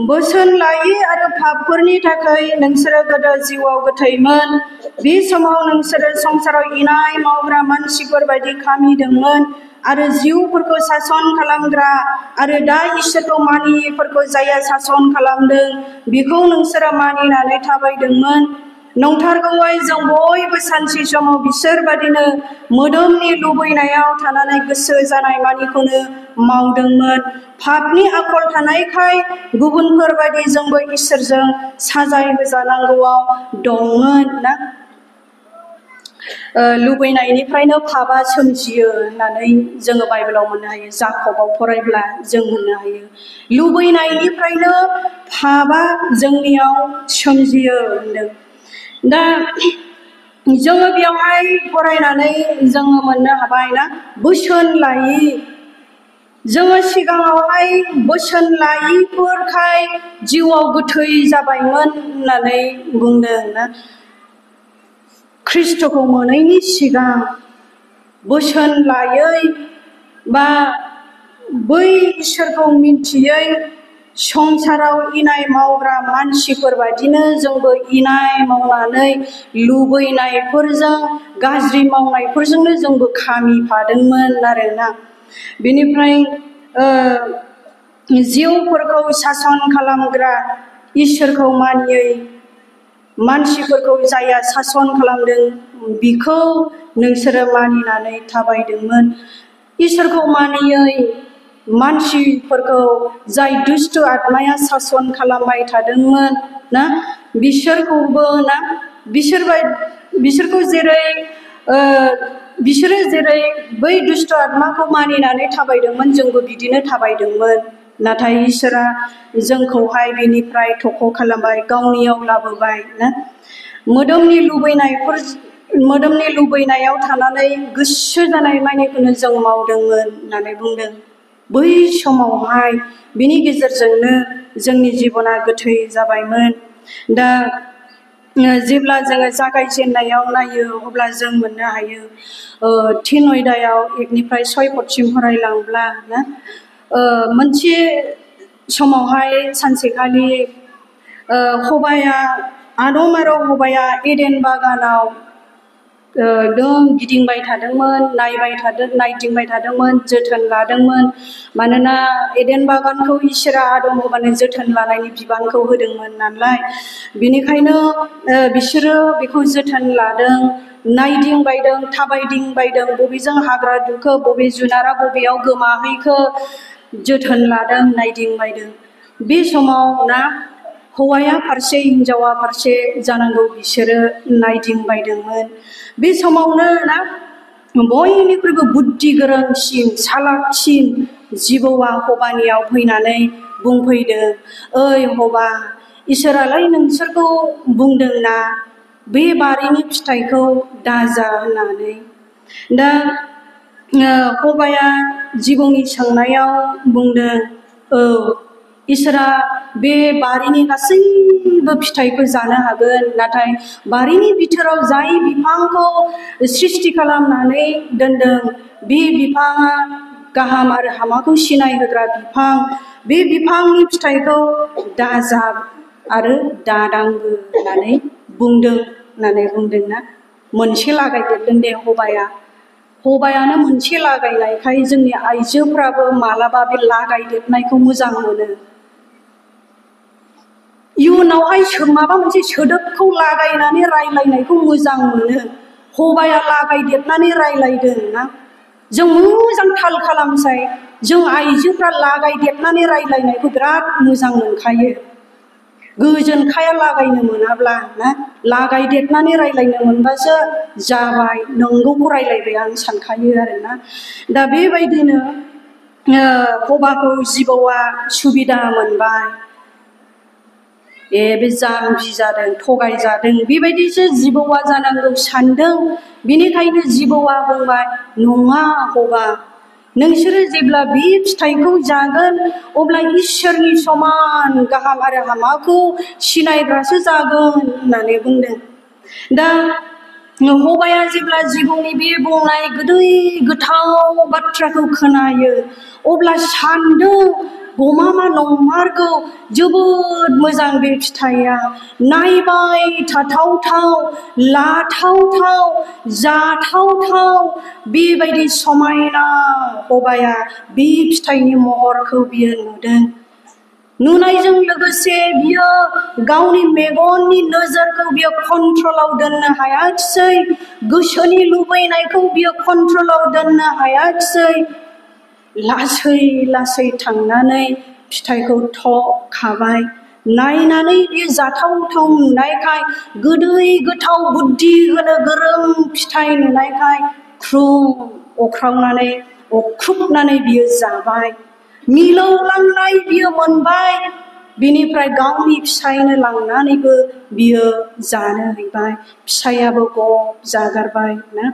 बोसोन लायै आरो पापफोरनि थाखाय नोंसोरो गोदो जिउआव गोथैमोन बे समाव नोंसोरो संसाराव इनाय मावग्रा मानसिफोर बायदि खामिदोंमोन आरो जिउफोरखौ सासन खालामग्रा आरो दा इसोरखौ मानियैफोरखौ जाया सासन खालामदों बेखौ नोंसोरो मानिनानै थाबायदोंमोन नंथारगौयै जों बयबो सानसे समाव बिसोर बादिनो मोदोमनि लुबैनायाव थानानै गोसो जानाय मानिखौनो मावदोंमोन पापनि आखल थानायखाय गुबुनफोर बायदि जोंबो इसोरजों साजाय होजानांगौआव दंमोन ना लुबैनायनिफ्रायनो पापआ सोमजियो होननानै जोङो बाइबेलाव मोननो हायो जाकबआव फरायब्ला जों मोननो हायो लुबैनायनिफ्रायनो पापआ जोंनियाव सोमजियो होनदों दा जोङो बेयावहाय फरायनानै जोङो मोननो हाबाय ना बोसोन लायि जोङो सिगाङावहाय बोसोन लायिफोरखाय जिउआव गोथै जाबायमोन होननानै बुंदों ना ख्रिस्ट'खौ मोनैनि सिगां बोसोन लायै बा बै इसोरखौ मिन्थियै संसाराव इनाय मावग्रा मानसिफोर बादिनो जोंबो इनाय मावनानै लुबैनायफोरजों गाज्रि मावनायफोरजोंनो जोंबो खामिफादोंमोन आरोना बेनिफ्राय जिउफोरखौ सासन खालामग्रा इसोरखौ मानियै मानसिफोरखौ जाया सासन खालामदों बिखौ नोंसोरो मानिनानै थाबायदोंमोन इसोरखौ मानियै मानसिफोरखौ जाय दुष्ट आत्माया सासन खालामबाय थादोंमोन ना बिसोरखौबो ना बिसोरखौ जेरै बिसोरो जेरै बै दुष्ट आत्माखौ मानिनानै थाबायदोंमोन जोंबो बिदिनो थाबायदोंमोन नाथाय इसोरा जोंखौहाय बेनिफ्राय थख' खालामबाय गावनियाव लाबोबाय ना मोदोमनि लुबैनायाव थानानै गोसो जानाय मानिखौनो जों मावदोंमोन होननानै बुंदों बै समावहाय बिनि गेजेरजोंनो जोंनि जिबना गोथै जाबायमोन दा जेब्ला जोङो जागायजेननायाव नायो अब्ला जों मोननो हायो 3 अध्यायाव 1निफ्राय 6 पदसिम फरायलांब्ला ना मोनसे समावहाय सानसेखालि हबाया आदम आरो हबाया एडेन बागानाव एकदम गिदिंबाय थादोंमोन, नायदिंबाय थादोंमोन, जोथोन लादोंमोन। मानोना एडेन बागानखौ इसोरा आदम हौवानो जोथोन लानायनि बिबानखौ होदोंमोन नालाय, बेनिखायनो बिसोरो बेखौ जोथोन लादों, नायदिंबायदों, थाबायदिंबायदों, बबेजों हाग्रा दुखो, बबे जुनारा बबेयाव गोमाहैखो जोथोन लादों, नायदिंबायदों। बे समाव ना हौवाया फारसे हिनजावा फारसे जानांगौ बिसोरो नायदिंबायदोंमोन। बे समावनो ना बयनिख्रुइबो बुद्धि गोरोंसिन सालाकसिन जिबौआ हौवानियाव फैनानै बुंफैदों, ओइ हौवा, इसोरालाय नोंसोरखौ बुंदोंना बे बारिनि फिथाइखौ दाजा होननानै। दा हौवाया जिबौनि सोंनायाव बुंदों, औ, इसोरा बे बारिनि गासैबो फिथाइखौ जानो हागोन, नाथाय बारिनि बिथोराव जाय बिफांखौ सृष्टि खालामनानै दोनदों, बे बिफाङा गाहाम आरो हामाखौ सिनायहोग्रा बिफां, बे बिफांनि फिथाइखौ दाजा आरो दादांबो होननानै बुंदोंना। मोनसे लागायदेरदों दे हौवायानो मोनसे लागायनायखाय जोंनि आइजोफ्राबो मालाबा बे लागायदेरनायखौ मोजां मोनो। इयुनावहाय माबा मोनसे सोदोबखौ लागायनानै रायलायनायखौ मोजां मोनो। हौवाया लागायदेरनानै रायलायदों ना। जों मोजां थाल खालामसाय, जों आइजोफ्रा लागायदेरनानै रायलायनायखौ बिराद मोजां मोनखायो। गोजोनखाया लागायनो मोनाब्ला ना, लागायदेरनानै रायलायनो मोनबासो जाबाय, नंगौखौ रायलायबाय आं सानखायो आरोना। दा बेबायदिनो हौवाखौ जिबौआ सुबिदा मोनबाय, बे जाम्बि जादों, थगायजादों, बेबायदिसो जिबौआ जानांगौ सानदों। बेनिखायनो जिबौआ बुंबाय, नङा हौवा, नोंसोरो जेब्ला बे फिथाइखौ जागोन अब्ला इसोरनि समान गाहाम आरो हामाखौ सिनायग्रासो जागोन होननानै बुंदों। दा हौवाया जेब्ला जिबौनि बे बुंनाय गोदै गोथाव बाथ्राखौ खोनायो, अब्ला सानदों, गमामा नंमारगौ, जोबोद मोजां बे फिथाइया, नायबाय थाथावथाव, लाथावथाव, जाथावथाव, बेबायदि समायना हौवाया बे फिथाइनि महरखौ बियो नुदों। नुनायजों लोगोसे बियो गावनि मेगननि नोजोरखौ बियो कन्ट्रलाव दोननो हायाखिसै, गोसोनि लुबैनायखौ बियो कन्ट्रलाव दोननो हायाखिसै। लासै लासै थांनानै फिथाइखौ खाबाय। नायनानै बियो जाथावथाव नुनायखाय, गोदै गोथाव बुद्धि होनो गोरों फिथाइ नुनायखाय ख्रुम अख्रुबनानै बियो जाबाय। मिलौलांनाय बियो मोनबाय। बिनिफ्राय गावनि फिसायनो लांनानैबो बियो जानो हैबाय। फिसायाबो गब जागारबाय ना।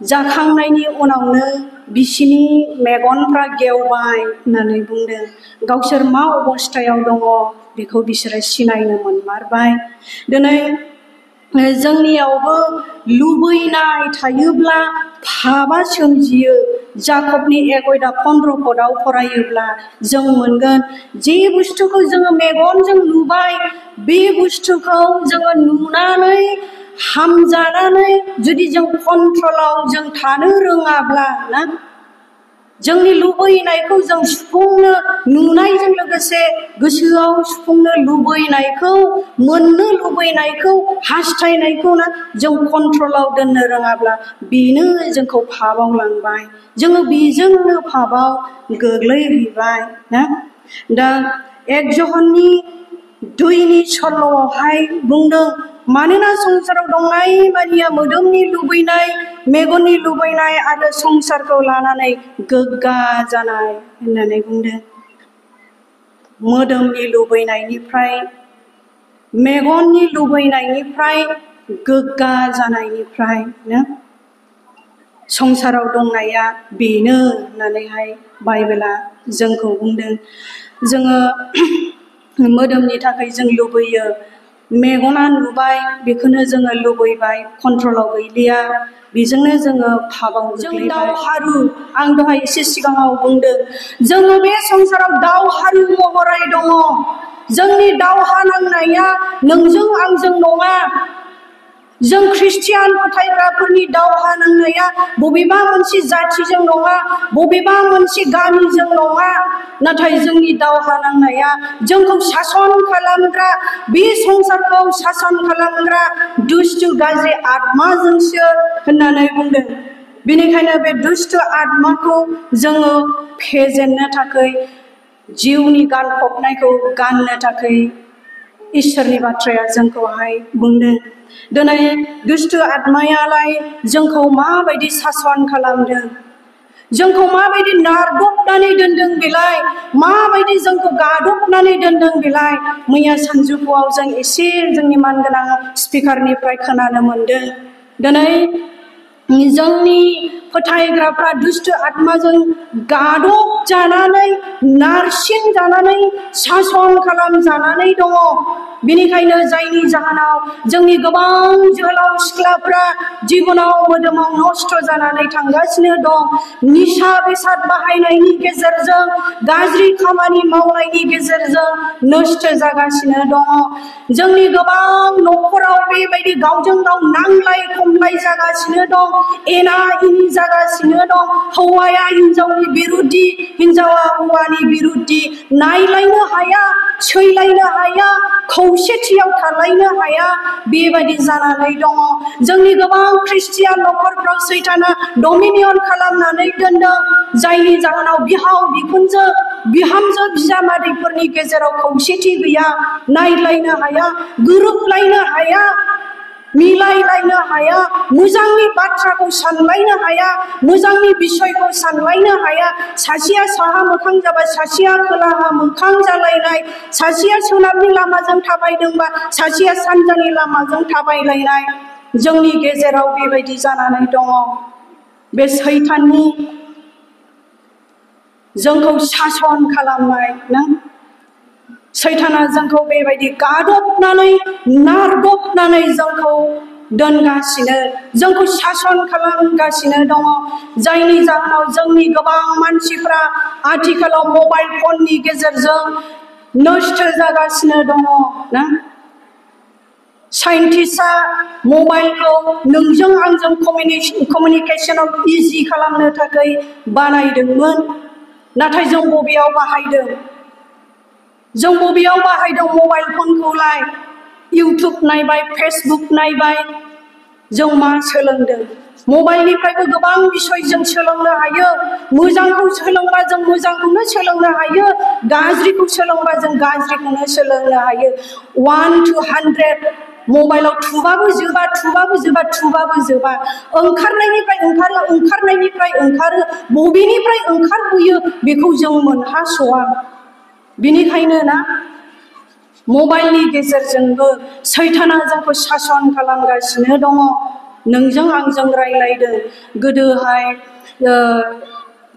जाखांनायनि उनावनो बिसिनि मेगनफ्रा गेवबाय होननानै बुंदों। गावसोर मा अबस्थायाव दङ बेखौ बिसोरो सिनायनो मोनमारबाय। दिनै जोंनियावबो लुबैनाय थायोब्ला पापआ सोमजियो। जाकबनि 1:15 फरायोब्ला जों मोनगोन, जे बुस्थुखौ जोङो मेगनजों नुबाय, बे बुस्थुखौ जोङो नुनानै हामजानानै जुदि जों कन्ट्रलाव जों थानो रोङाब्ला ना, जोंनि लुबैनायखौ जों सुफुंनो, नुनायजों लोगोसे गोसोआव सुफुंनो लुबैनायखौ, मोननो लुबैनायखौ, हास्थायनायखौ ना जों कन्ट्रलाव दोननो रोङाब्ला बेनो जोंखौ पापआव लांबाय। जोङो बेजोंनो पापआव गोग्लैहैबाय ना। दा 1 ज'हननि 2नि सल्ल'आवहाय बुंदों, मानोना संसाराव दंनाय मानिया मोदोमनि लुबैनाय, मेगननि लुबैनाय आरो संसारखौ लानानै गोग्गा जानाय होननानै बुंदों। मोदोमनि लुबैनायनिफ्राय, मेगननि लुबैनायनिफ्राय, गोग्गा जानायनिफ्राय ना संसाराव दंनाया बेनो होननानैहाय बाइबेला जोंखौ बुंदों। जोङो मोदोमनि थाखाय जों लुबैयो, मेगना नुबाय बेखौनो जोङो लुबैबाय, कन्ट्रलाव गैलिया, बेजोंनो जोङो पापआव गोग्लैबाय। दावहारु, आं दहाय एसे सिगाङाव बुंदों, जोङो बे संसाराव दावहारु महरै दङ। जोंनि दावहा नांनाया नोंजों आंजों नङा। जों ख्रिस्टियान फोथायग्राफोरनि दावहा नांनाया बबेबा मोनसे जाथिजों नङा, बबेबा मोनसे गामिजों नङा, नाथाय जोंनि दावहा नांनाया जोंखौ सासन खालामग्रा, बे संसारखौ सासन खालामग्रा दुष्ट गाज्रि आत्माजोंसो होननानै बुंदों। बेनिखायनो बे दुष्ट आत्माखौ जोङो फेजेननो थाखाय, जिउनि गानफबनायखौ गाननो थाखाय इसोरनि बाथ्राया जोंखौहाय बुंदों। दिनै दुष्ट आत्मायालाय जोंखौ माबायदि सासन खालामदों, जोंखौ माबायदि नारदबनानै दोनदों बेलाय, माबायदि जोंखौ गादबनानै दोनदों बेलाय, मैया सानजौफुआव जों एसे जोंनि मानगोनां स्पिकारनिफ्राय खोनानो मोनदों। दिनै जोंनि फोथायग्राफ्रा दुष्ट आत्माजों गादब जानानै, नारसिन जानानै, सासन खालामजानानै दङ। बेनिखायनो जायनि जाहोनाव जोंनि गोबां जोहोलाव सिख्लाफ्रा जिबनाव मोदोमाव नस्थ' जानानै थांगासिनो दं। निसा बेसाद बाहायनायनि गेजेरजों, गाज्रि खामानि मावनायनि गेजेरजों नस्थ' जागासिनो दङ। जोंनि गोबां न'खराव बेबायदि गावजों गाव नांलाय खमलाय जागासिनो दं, एना एनि जागासिनो दं। हौवाया हिनजावनि बिरुद्दि, हिनजावा हौवानि बिरुद्दि, नायलायनो हाया, सैलायनो हाया, खौसेथियाव थालायनो हाया, बेबायदि जानानै दङ। जोंनि गोबां ख्रिस्टियान न'खरफ्राव सैताना डमिनियन खालामनानै दोनदों, जायनि जाहोनाव बिहाव बिखुनजो, बिहामजो बिजामादैफोरनि गेजेराव खौसेथि गैया, नायलायनो हाया, गोरोबलायनो हाया, मिलायलायनो हाया, मोजांनि बाथ्राखौ सानलायनो हाया, मोजांनि बिसयखौ सानलायनो हाया। सासेया साहा मोखां जाबा सासेया खोलाहा मोखां जालायनाय, सासेया सोनाबनि लामाजों थाबायदोंबा सासेया सानजानि लामाजों थाबायलायनाय, जोंनि गेजेराव बेबायदि जानानै दङ। बे सैताननि जोंखौ सासन खालामनाय ना, सैताना जोंखौ बेबायदि गादबनानै, नारदबनानै जोंखौ दोनगासिनो, जोंखौ सासन खालामगासिनो दङ। जायनि जाहोनाव जोंनि गोबां मानसिफ्रा आथिखालाव मबाइल फननि गेजेरजों नस्थ' जागासिनो दङ ना। साइन्टिस्टआ मबाइलखौ नोंजों आंजों कमिउनिकेशनाव इजि खालामनो थाखाय बानायदोंमोन, नाथाय जों बबेयाव बाहायदों? जों बबेयाव बाहायदों मबाइल फनखौलाय? इउटुब नायबाय, फेसबुक नायबाय, जों मा सोलोंदों? मबाइलनिफ्रायबो गोबां बिसय जों सोलोंनो हायो। मोजांखौ सोलोंबा जों मोजांखौनो सोलोंनो हायो, गाज्रिखौ सोलोंबा जों गाज्रिखौनो सोलोंनो हायो। 1 to 100 मबाइलाव थुबाबो जोबा, थुबाबो जोबा, थुबाबो जोबा। ओंखारनायनिफ्राय ओंखारो, ओंखारनायनिफ्राय ओंखारो, बबेनिफ्राय ओंखारबोयो बेखौ जों मोनहास'आ। बेनिखायनो ना, मबाइलनि गेजेरजोंबो सैताना जोंखौ सासन खालामगासिनो दङ। नोंजों आंजों रायलायदों। गोदोहाय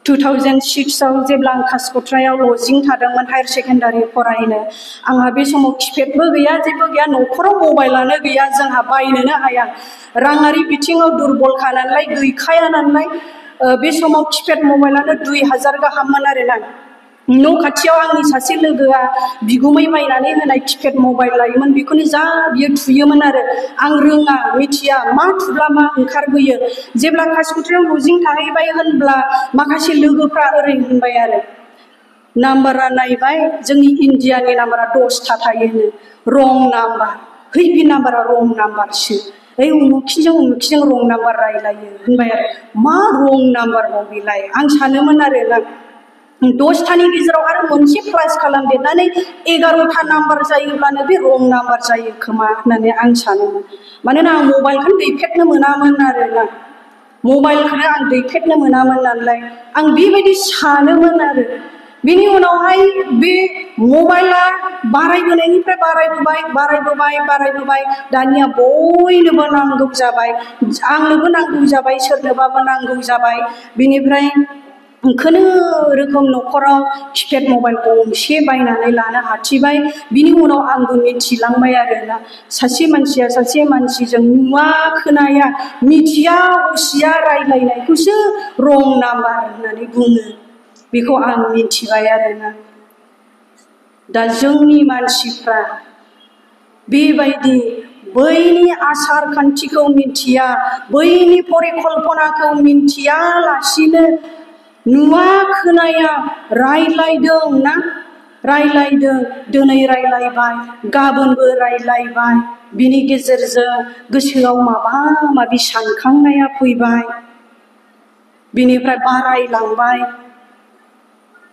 2006आव जेब्ला आं कासिक'ट्रायाव लजिं थादोंमोन हायार सेकेन्डारि फरायनो, आंहा बे समाव किपेडबो गैया, जेबो गैया, न'खराव मबाइलानो गैया, जोंहा बायनोनो हाया। राङारि बिथिङाव दुरबलखा नालाय, गैखाया नालाय, बे समाव किपेड मबाइलानो 2000 गाहाममोन आरोना। न' खाथियाव आंनि सासे लोगोआ बिगुमै बायनानै होनाय किपेड मबाइल लायोमोन, बेखौनो जा बियो थुयोमोन आरो। आं रोङा, मिथिया मा थुब्ला मा ओंखारबोयो। जेब्ला कासिक'ट्रायाव लजिं थाहैबाय होनब्ला माखासे लोगोफ्रा ओरै होनबाय आरो, नाम्बारा नायबाय, जोंनि इण्डियानि नाम्बारा 10था थायोनो, रं नाम्बार। है, बे नाम्बारा रं नाम्बारसो, ओइ उमुखिजों रं नाम्बार रायलायो होनबाय आरो। मा रं नाम्बारबाव बेलाय? आं सानोमोन आरो ना, 10थानि गेजेराव आरो मोनसे प्लास खालामदेरनानै 11था नाम्बार जायोब्लानो बे रं नाम्बार जायो खोमा होननानै आं सानोमोन। मानोना आं मबाइलखौनो दैफेरनो मोनामोन आरोना, मबाइलखौनो आं दैफेरनो मोनामोन नालाय, आं बेबायदि सानोमोन आरो। बेनि उनावहाय बे मबाइला बारायबोनायनिफ्राय बारायबोबाय, दानिया बयनोबो नांगौ जाबाय, आंनोबो नांगौ जाबाय, सोरनोबाबो नांगौ जाबाय। बेनिफ्राय रोखोम न'खराव किपेड मबाइल गंसे बायनानै लानो हाथिबाय। बिनि उनाव आंबो मिथिलांबाय आरोना, सासे मानसिया सासे मानसिजों नुवा खोनाया, मिथिया हसिया रायलायनायखौसो रं नाम्बार होननानै बुङो, बेखौ आं मिथिबाय आरोना। दा जोंनि मानसिफ्रा बेबायदि बैनि आसार खान्थिखौ मिन्थिया, बैनि परिकल्पनाखौ मिन्थियालासिनो नुवा खोनाया रायलायदों ना, रायलायदों, दिनै रायलायबाय, गाबोनबो रायलायबाय, बिनि गेजेरजों गोसोआव माबा माबि सानखांनाया फैबाय, बिनिफ्राय बारायलांबाय।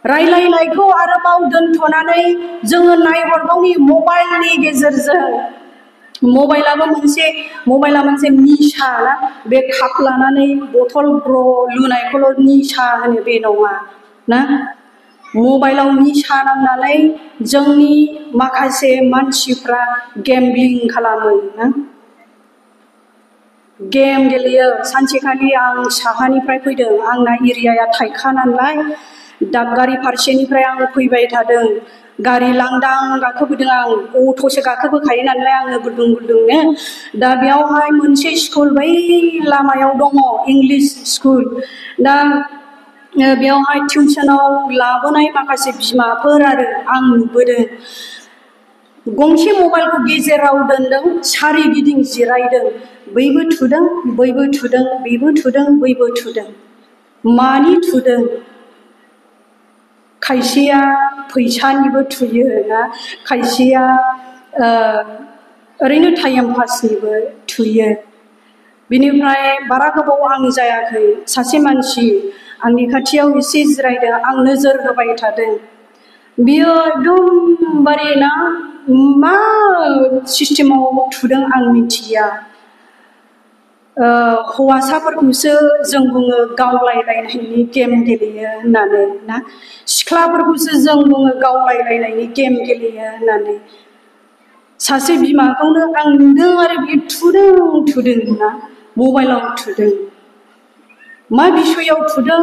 रायलायनायखौ आरोबाव दोनथ'नानै जोङो नायहरबावनि मबाइलनि गेजेरजों। मबाइला मोनसे निसा ना, बे काप लानानै बथल लुनायखौल' निसा होनो बे नङा ना। मबाइलाव निसा नांनानै जोंनि माखासे मानसिफ्रा गेम्बलिं खालामो ना, गेम गेलेयो। सानसेखालि आं साहानिफ्राय फैदों, आंना एरियाया थाइखा नालाय दादगारि फारसेनिफ्राय आं फैबाय थादों, गारि लांदां गाखोबोदों आं, अट'सो गाखोबोखायो नालाय आङो गुदुं गुदुंनो। दा बेयावहाय मोनसे स्कुल बै लामायाव दङ, इंलिश स्कुल। दा बेयावहाय टिउसनाव लाबोनाय माखासे बिमाफोर आरो आं नुबोदों, गंसे मबाइलखौ गेजेराव दोनदों, सारिगिदिं जिरायदों, बैबो थुदों, बैबो थुदों, बेबो थुदों, बैबो थुदों। मानि थुदों? खायसेया फैसानिबो थुयो ना, खायसेया ओरैनो टाइम पासनिबो थुयो। बिनिफ्राय बारा गोबाव आं जायाखै, सासे मानसि आंनि खाथियाव एसे जिरायदों, आं नोजोर होबाय थादों। बियो एकदमबारे ना मा सिस्टेमाव थुदों आं मिथिया। हौवासाफोरखौसो जों बुङो गावलायलायनायनि गेम गेलेयो होननानै ना, सिख्लाफोरखौसो जों बुङो गावलायलायनायनि गेम गेलेयो होननानै। सासे बिमाखौनो आं नुदों आरो बे थुदों ना, मबाइलाव थुदों। मा बिसयाव थुदों,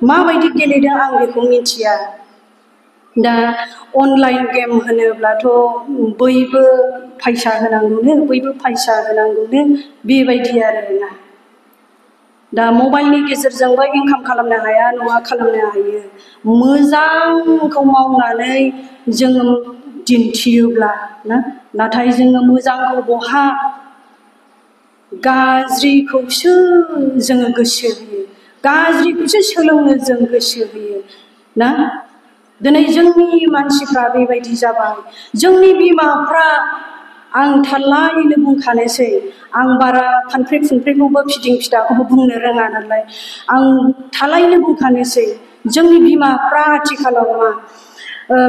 माबायदि गेलेदों आं बेखौ मिथिया। दा अनलाइन गेम होनोब्लाथ' बयबो फैसा होनांगौनो, बयबो फैसा होनांगौनो, बेबायदि आरोना। दा मबाइलनि गेजेरजोंबो इनकाम खालामनो हाया नङा, खालामनो हायो। मोजांखौ मावनानै जोङो दिन्थियोब्ला ना, नाथाय जोङो मोजांखौ बहा, गाज्रिखौसो जोङो गोसो होयो, गाज्रिखौसो सोलोंनो जों गोसो होयो ना। दिनै जोंनि मानसिफ्रा बेबायदि जाबाय। जोंनि बिमाफ्रा, आं थाल्लायैनो बुंखानोसै, आं बारा फानफ्रे फुंफ्रेखौबो फिदिं फिदाखौबो बुंनो रोङा नालाय, आं थाल्लायैनो बुंखानोसै, जोंनि बिमाफ्रा आथिखालाव मा,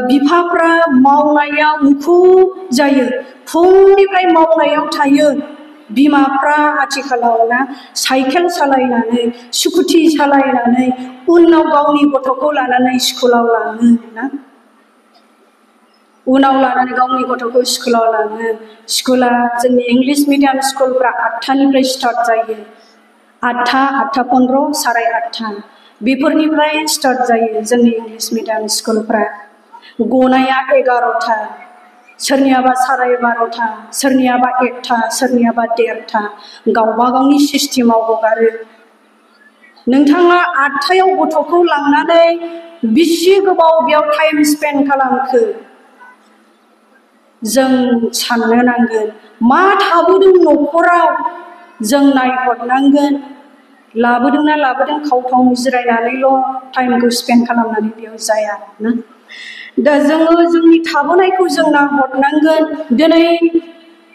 बिफाफ्रा मावनायाव मुखुब जायो, फुंनिफ्राय मावनायाव थायो। बिमाफ्रा आथिखालाव ना साइकेल सालायनानै, स्कुटि सालायनानै उनाव गावनि गथ'खौ लानानै स्कुलाव लाङो ना, उनाव लानानै गावनि गथ'खौ स्कुलाव लाङो। स्कुला जोंनि इंलिश मिडियाम स्कुलफ्रा 8टानिफ्राय स्टार्ट जायो, 8:15, 8:30 बेफोरनिफ्राय स्टार्ट जायो जोंनि इंलिश मिडियाम स्कुलफ्रा। गनाया 11टा, सोरनियाबा 12:30, सोरनियाबा 1टा, सोरनियाबा 1:30, गावबा गावनि सिस्टेमाव हगारो। नोंथाङा 8टायाव गथ'खौ लांनानै बेसे गोबाव बेयाव टाइम स्पेन्ड खालामखो? जों साननो नांगोन, मा थाबोदों न'खराव जों नायहरनांगोन। लाबोदोंना लाबोदों खावथाव जिरायनानैल' टाइमखौ स्पेन्ड खालामनानै बेयाव जाया ना। दा जोङो जोंनि थाबोनायखौ जों नाहरनांगोन। दिनै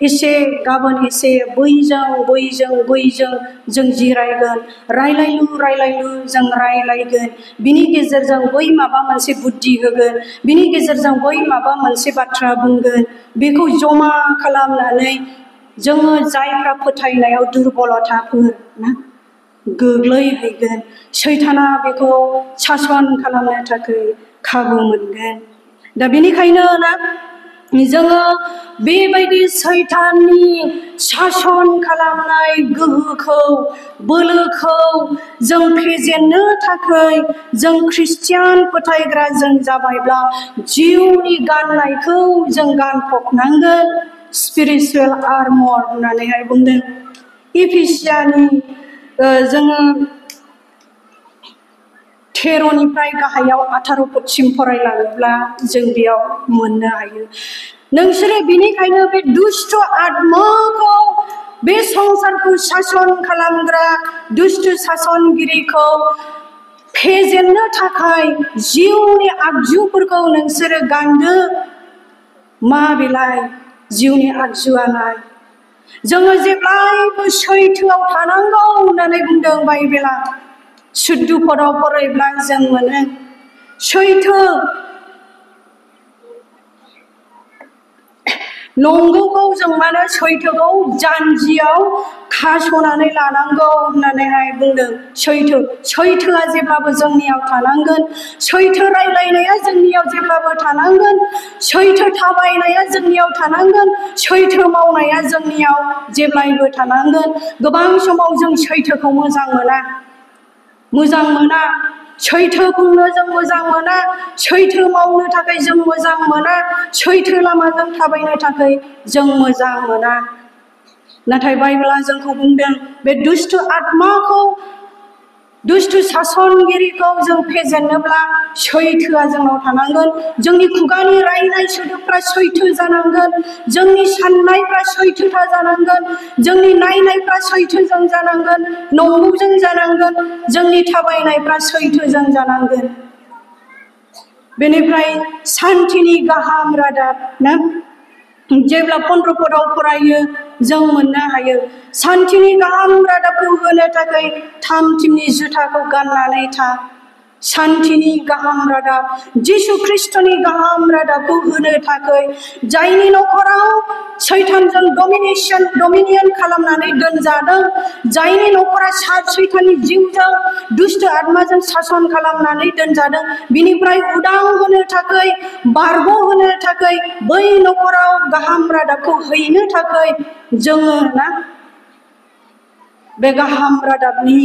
एसे, गाबोन एसे, बैजों जों जिरायगोन, रायलायलु जों रायलायगोन। बिनि गेजेरजों बै माबा मोनसे बुद्धि होगोन, बिनि गेजेरजों बै माबा मोनसे बाथ्रा बुंगोन। बेखौ जमा खालामनानै जोङो जायफ्रा फोथायनायाव दुरबलथाफोर ना, गोग्लैहैगोन। सैताना बेखौ सासन खालामनो थाखाय खाबु मोनगोन। दा बेनिखायनो ना, जोङो बेबायदि सैताननि सासन खालामनाय गोहोखौ, बोलोखौ जों फेजेननो थाखाय, जों ख्रिस्टियान फोथायग्रा जों जाबायब्ला जिउनि गाननायखौ जों गानफबनांगोन। स्पिरिचुवेल आर्मर होननानैहाय बुंदों। एफिसियानि जोङो 13निफ्राय गाहायाव 18 पदसिम फरायलाङोब्ला जों बेयाव मोननो हायो। नोंसोरो बिनिखायनो बे दुष्ट आत्माखौ बे संसारखौ शासन खालामग्रा दुष्ट शासनगिरिखौ फेजेननो थाखाय जिउनि आगजुफोरखौ नोंसोरो गानदो मा बेलाय जिउनि आगजुआलाय जोङो जेब्लायबो सैथोआव थानांगौ होननानै बुंदों बाइबेला सुद्ध पदाव फरायब्ला जों मोनो सैथो नंगौखौ जों मानो सैथोखौ जानजियाव खास'नानै लानांगौ होननानैहाय बुंदों सैथोआ जेब्लाबो जोंनियाव थानांगोन सैथो रायलायनाया जोंनियाव जेब्लाबो थानांगोन सैथो थाबायनाया जोंनियाव थानांगोन सैथो मावनाया जोंनियाव जेब्लायबो थानांगोन गोबां समाव जों सैथोखौ मोजां मोना सैथो बुंनो जों मोजां मोना सैथो मावनो थाखाय जों मोजां मोना सैथो लामाजों थाबायनो थाखाय जों मोजां मोना नाथाय बाइबेला जोंखौ बुंदों बे दुष्ट आत्माखौ दुष्ट शासनगिरिखौ जों फेजेननोब्ला सैथोआ जोंनाव थानांगोन जोंनि खुगानि रायनाय सोदोबफ्रा सैथो जानांगोन जोंनि साननायफ्रा सैथोथा जानांगोन जोंनि नायनायफ्रा सैथोजों जानांगोन नंगौजों जानांगोन जोंनि थाबायनायफ्रा सैथोजों जानांगोन बेनिफ्राय शान्तिनि गाहाम रादाब ना जेब्ला 15 पदाव फरायो जों मोननो हायो शान्तिनि गाहाम रादाबखौ होनो थाखाय 3 टिमनि जुथाखौ गाननानै था शान्तिनि गाहाम रादाब जिसु ख्रिस्टनि गाहाम रादाबखौ होनो थाखाय जायनि नखराव सैतानजों डमिनियन खालामनानै दोनजादों जायनि नखरा सैताननि जिउजों दुष्ट आत्माजों शासन खालामनानै दोनजादों बिनिफ्राय उदां होनो थाखाय बारग' होनो थाखाय बै नखराव गाहाम रादाबखौ हैनो थाखाय जोङो ना बे गाहाम रादाबनि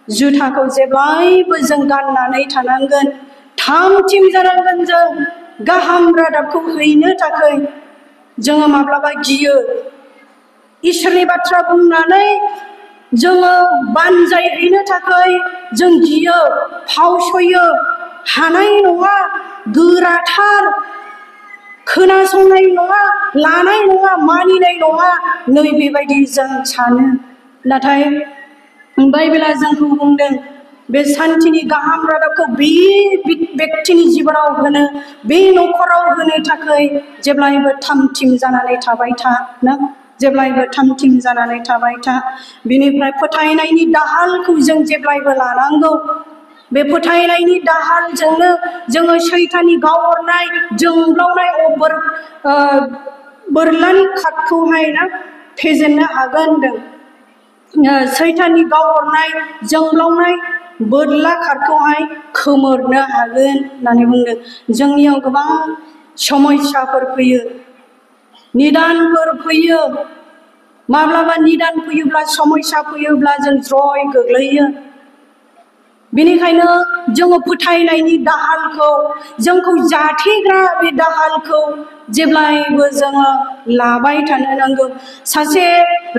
जुथाखौ जेब्लायबो जों गाननानै थानांगोन 3 टिम जानांगोन जों गाहाम रादाबखौ हैनो थाखाय जोङो माब्लाबा गियो इसोरनि बाथ्रा बुंनानै जोङो बानजायहैनो थाखाय जों गियो फावसयो हानाय नङा गोराथार खोनासंनाय नङा लानाय नङा मानिनाय नङा नै बेबायदि जों सानो नाथाय बाइबेला जोंखौ बुंदों बे शान्तिनि गाहाम रादाबखौ बे व्यक्तिनि जिबनाव होनो बे नखराव होनो थाखाय जेब्लायबो थामथिम जानानै थाबाय था ना जेब्लायबो थामथिम जानानै थाबाय था बिनिफ्राय फोथायनायनि दाहालखौ जों जेब्लायबो लानांगौ बे फोथायनायनि दाहालजोंनो जोङो सैताननि गावहरनाय जोंब्लावनाय बोरलानि खाथखौहाय ना फेजेननो हागोन होनदों सैताननि गावहरनाय जोंब्लावनाय बोरला खाथखौहाय खोमोरनो हागोन होननानै बुंदों जोंनियाव गोबां समस्याफोर फैयो निदानफोर फैयो माब्लाबा निदान फैयोब्ला समस्या फैयोब्ला जों ज्रय गोग्लैयो बेनिखायनो जोङो फोथायनायनि दाहालखौ जोंखौ जाथेग्रा बे दाहालखौ जेब्लायबो जोङो लाबाय थानो नांगौ सासे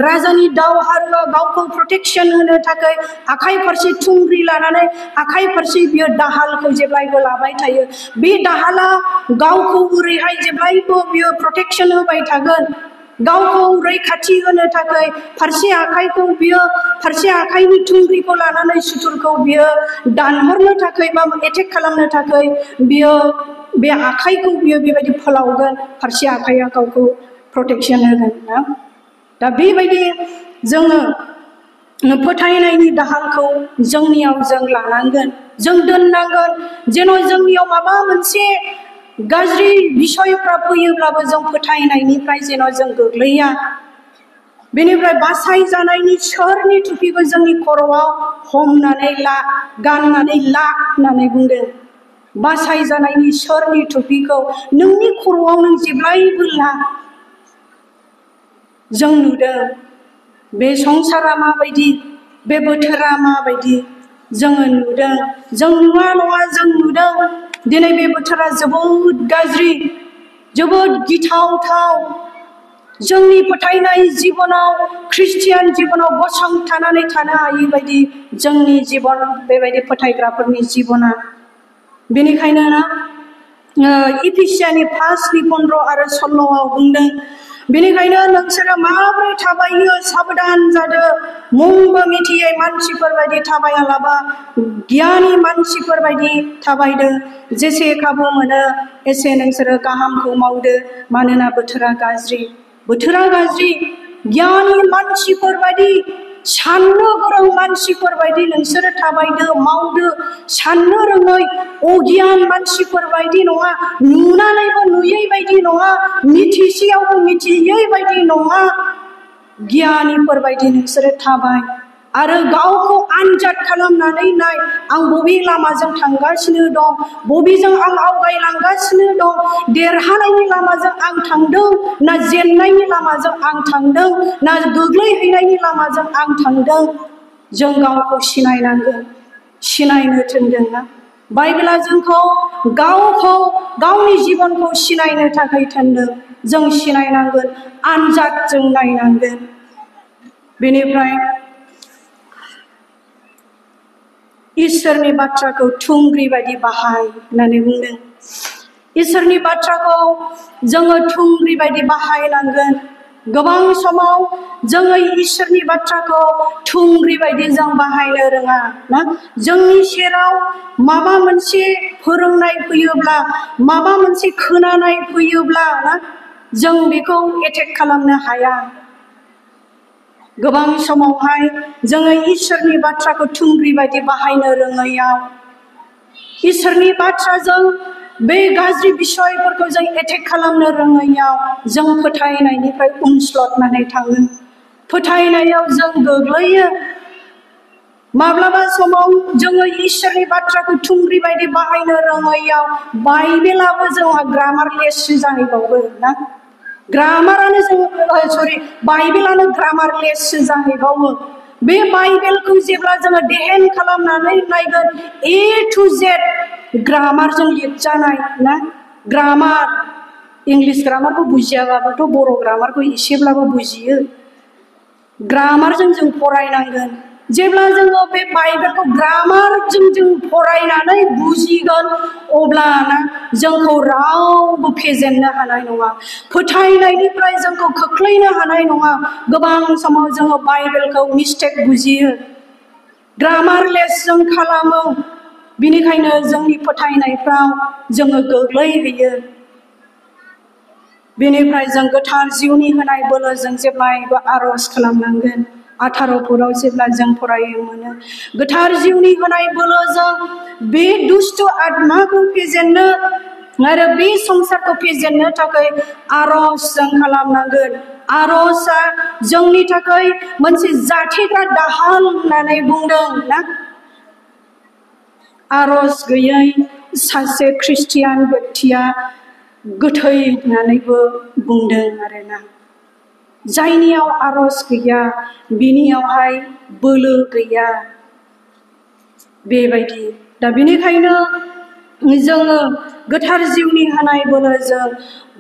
राजानि दावहारुआ गावखौ प्रटेक्शन होनो थाखाय आखाइ फारसे थुंग्रि लानानै आखाइ फारसे बियो दाहालखौ जेब्लायबो लाबाय थायो बे दाहाला गावखौ ओरैहाय जेब्लायबो बियो प्रटेक्शन होबाय थागोन गावखौ रैखाथि होनो थाखाय फारसे आखाइनि थुंग्रिखौ लानानै सुथुरखौ बियो दानहरनो थाखाय बा एटेक खालामनो थाखाय बियो बे आखाइखौ बियो बेबायदि फोलावगोन फारसे आखाइया गावखौ प्रटेक्शन होगोन ना दा बेबायदि जोङो फोथायनायनि दाहालखौ जोंनियाव जों लानांगोन जों दोननांगोन जेन' जोंनियाव माबा मोनसे गाज्रि बिसयफ्रा फैयोब्लाबो जों फोथायनायनिफ्राय जेन' जों गोग्लैया बेनिफ्राय बासाय जानायनि सोरनि थुफिखौ जोंनि खर'आव हमनानै ला गाननानै ला होननानै बुंदों बासाय जानायनि सोरनि थुफिखौ नोंनि खर'आव नों जेब्लायबो ला जों नुदों बे संसारा माबायदि बे बोथोरा माबायदि जोङो नुदों जों नुवा नङा जों नुदों दिनै बे बोथोरा जोबोद गाज्रि जोबोद गिथावथाव जोंनि फोथायनाय जिबनाव ख्रिस्टियान जिबनाव गसंथानानै थानो हायि बायदि जोंनि जिबन बेबायदि फोथायग्राफोरनि जिबना बेनिखायनो ना इफिसियानि 5:15 आरो 16 बुंदों बेनिखायनो नोंसोरो माबोरै थाबायो साबधान जादो मुंबो मिथियै मानसिफोर बायदि थाबायालाबा गियानि मानसिफोर बायदि थाबायदो जेसे खाबु मोनो एसे नोंसोरो गाहामखौ मावदो मानोना बोथोरा गाज्रि गियानि मानसिफोर बायदि साननो गोरों मानसिफोर बायदि नोंसोरो थाबायदो मावदो साननो रोङै अगियान मानसिफोर बायदि नङा नुनानैबो नुयै बायदि नङा मिथिसेयावबो मिथियै बायदि नङा गियानिफोर बायदि नोंसोरो थाबाय आरो गावखौ आनजाद खालामनानै नाय आं बबे लामाजों थांगासिनो दं बबेजों आं आवगायलांगासिनो दं देरहानायनि लामाजों आं थांदों ना जेननायनि लामाजों आं थांदों ना गोग्लैहैनायनि लामाजों आं थांदों जों गावखौ सिनायनांगोन सिनायनो थिनदोंना बाइबेला जोंखौ गावनि जिबनखौ सिनायनो थाखाय थिनदों जों सिनायनांगोन आनजाद जों नायनांगोन बेनिफ्राय इसोरनि बाथ्राखौ थुंग्रि बायदि बाहाय होननानै बुंदों इसोरनि बाथ्राखौ जोङो थुंग्रि बायदि बाहायनांगोन गोबां समाव जोङो इसोरनि बाथ्राखौ थुंग्रि बायदि जों बाहायनो रोङा ना जोंनि सेराव माबा मोनसे फोरोंनाय फैयोब्ला माबा मोनसे खोनानाय फैयोब्ला ना जों बेखौ एटेक खालामनो हाया गोबां समावहाय जोङो इसोरनि बाथ्राखौ थुंग्रि बायदि बाहायनो रोङैयाव इसोरनि बाथ्राजों बे गाज्रि बिसयफोरखौ जों एटेक खालामनो रोङैयाव जों फोथायनायनिफ्राय उनस्लदनानै थाङो फोथायनायाव जों गोग्लैयो माब्लाबा समाव जोङो इसोरनि बाथ्राखौ थुंग्रि बायदि बाहायनो रोङैयाव बाइबेलाबो जोंहा ग्रामारलेससो जाहैबावो ना बाइबेलानो ग्रामारलेससो जाहैबावो बे बाइबेलखौ जेब्ला जोङो देहेन खालामनानै नायगोन ए टु जेड ग्रामारजों लिरजानाय ना ग्रामार इंलिश ग्रामारखौ बुजियाबाबोथ' बर' ग्रामारखौ एसेब्लाबो बुजियो ग्रामारजों जों फरायनांगोन जेब्ला जोङो बे बाइबेलखौ ग्रामारजों जों फरायनानै बुजिगोन अब्लाना जोंखौ रावबो फेजेननो हानाय नङा फोथायनायनिफ्राय जोंखौ खोख्लैनो हानाय नङा गोबां समाव जोङो बाइबेलखौ मिस्टेक बुजियो ग्रामारलेस जों खालामो बिनिखायनो जोंनि फोथायनायफ्राव जोङो गोग्लैहैयो बेनिफ्राय जों गोथार जिउनि होनाय बोलोजों जेब्लायबो आरज खालामनांगोन 18 जेब्ला जों फरायो मोनो गोथार जिउनि होनाय बोलोजों बे दुष्ट आत्माखौ फेजेननो आरो बे संसारखौ फेजेननो थाखाय आरज जों खालामनांगोन आरजआ जोंनि थाखाय मोनसे जाथेग्रा दाहाल होननानै बुंदों ना आरज गैयै सासे ख्रिस्टियान व्यक्तिया गोथै होननानैबो बुंदों आरोना जायनियाव आरज गैया बिनियावहाय बोलो गैया बेबायदि दा बेनिखायनो जोङो गोथार जिउनि होनाय बोलोजों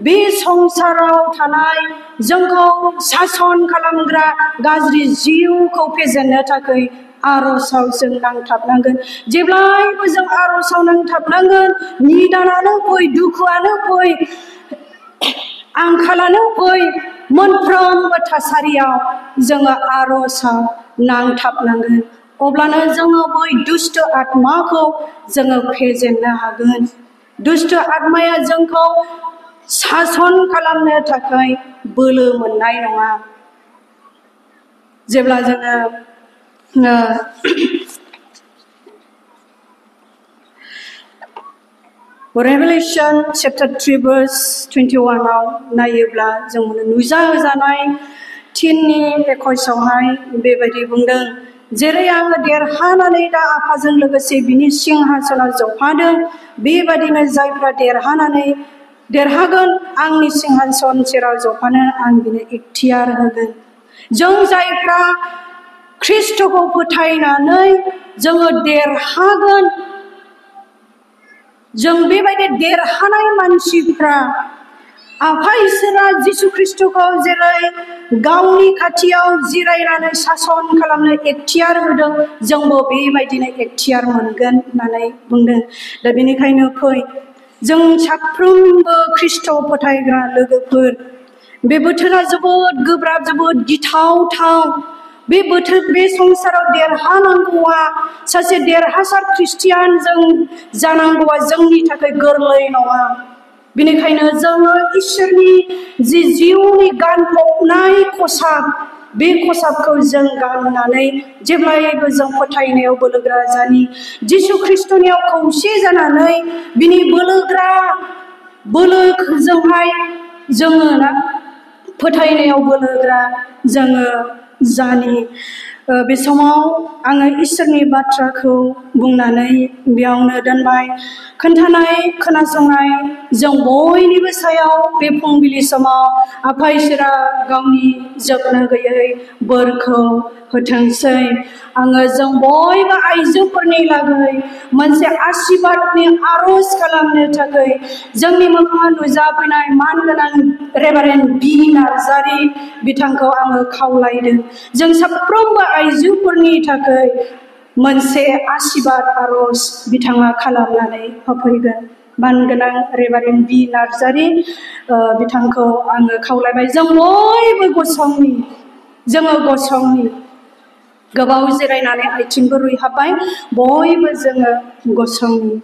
बे संसाराव थानाय जोंखौ सासन खालामग्रा गाज्रि जिउखौ फेजेननो थाखाय आरजआव जों नांथाबनांगोन जेब्लायबो जों आरजआव नांथाबनांगोन निदानानो फै दुखुआनो फै आंखालानो फै मोनफ्रोमबो थासारियाव जोङो आरजआव नांथाबनांगोन अब्लानो जोङो बै दुष्ट आत्माखौ जोङो फेजेननो हागोन दुष्ट आत्माया जोंखौ सासन खालामनो थाखाय बोलो मोननाय नङा जेब्ला जोङो Revelation chapter 3 verse 21 आव नायोब्ला जों नुजाहोजानाय 3:21 बेबायदि बुंदों जेरै आङो देरहानानै दा आफाजों लोगोसे बिनि सिंहासनाव जौफादों बेबायदिनो जायफ्रा देरहागोन आंनि सिंहासन सेराव जौफानो आं बिनो इख्तियार होगोन जों जायफ्रा ख्रिस्टखौ फोथायनानै जोङो देरहागोन जों बेबायदि देरहानाय मानसिफ्रा आफा इसोरा जिसु ख्रिस्टखौ जेरै गावनि खाथियाव जिरायनानै सासन खालामनो इख्तियार होदों जोंबो बेबायदिनो इख्तियार मोनगोन होननानै बुंदों दा बेनिखायनो फै जों साफ्रोमबो ख्रिस्ट' फोथायग्रा लोगोफोर बे बोथोरा जोबोद गोब्राब जोबोद गिथावथाव बे संसाराव देरहानांगौआ सासे देरहासार ख्रिस्टियान जों जानांगौआ जोंनि थाखाय गोरलै नङा बेनिखायनो जोङो इसोरनि जि जिउनि गानफबनाय खसाब बे खसाबखौ जों गाननानै जेब्लायबो जों फोथायनायाव बोलोग्रा जानि जिसु ख्रिस्टनियाव खौसे जानानै बिनि बोलोजोंहाय जोङो ना फोथायनायाव बोलोग्रा जोङो जानि बे समाव आङो इसोरनि बाथ्राखौ बुंनानै बेयावनो दोनबाय खोन्थानाय खोनासंनाय जों बयनिबो सायाव बे फुंबिलि समाव आफा इसोरा गावनि जोबनो गैयै बोरखौ होथोंसै आङो जों बयबो आइजोफोरनि लागै मोनसे आशीर्वादनि आरज खालामनो थाखाय जोंनि मोखाङाव नुजाफैनाय मानगोनां रेभारेन्ड बि नार्जारि बिथांखौ आङो खावलायदों जों साफ्रोमबो आइजोफोरनि थाखाय मोनसे आशीर्वाद आरज बिथाङा खालामनानै होफैगोन मानगोनां रेभारेन्ड बि नार्जारि बिथांखौ आङो खावलायबाय जों बयबो गसंनि गोबाव जिरायनानै आथिंबो रुइहाबबाय बयबो जोङो गसंनि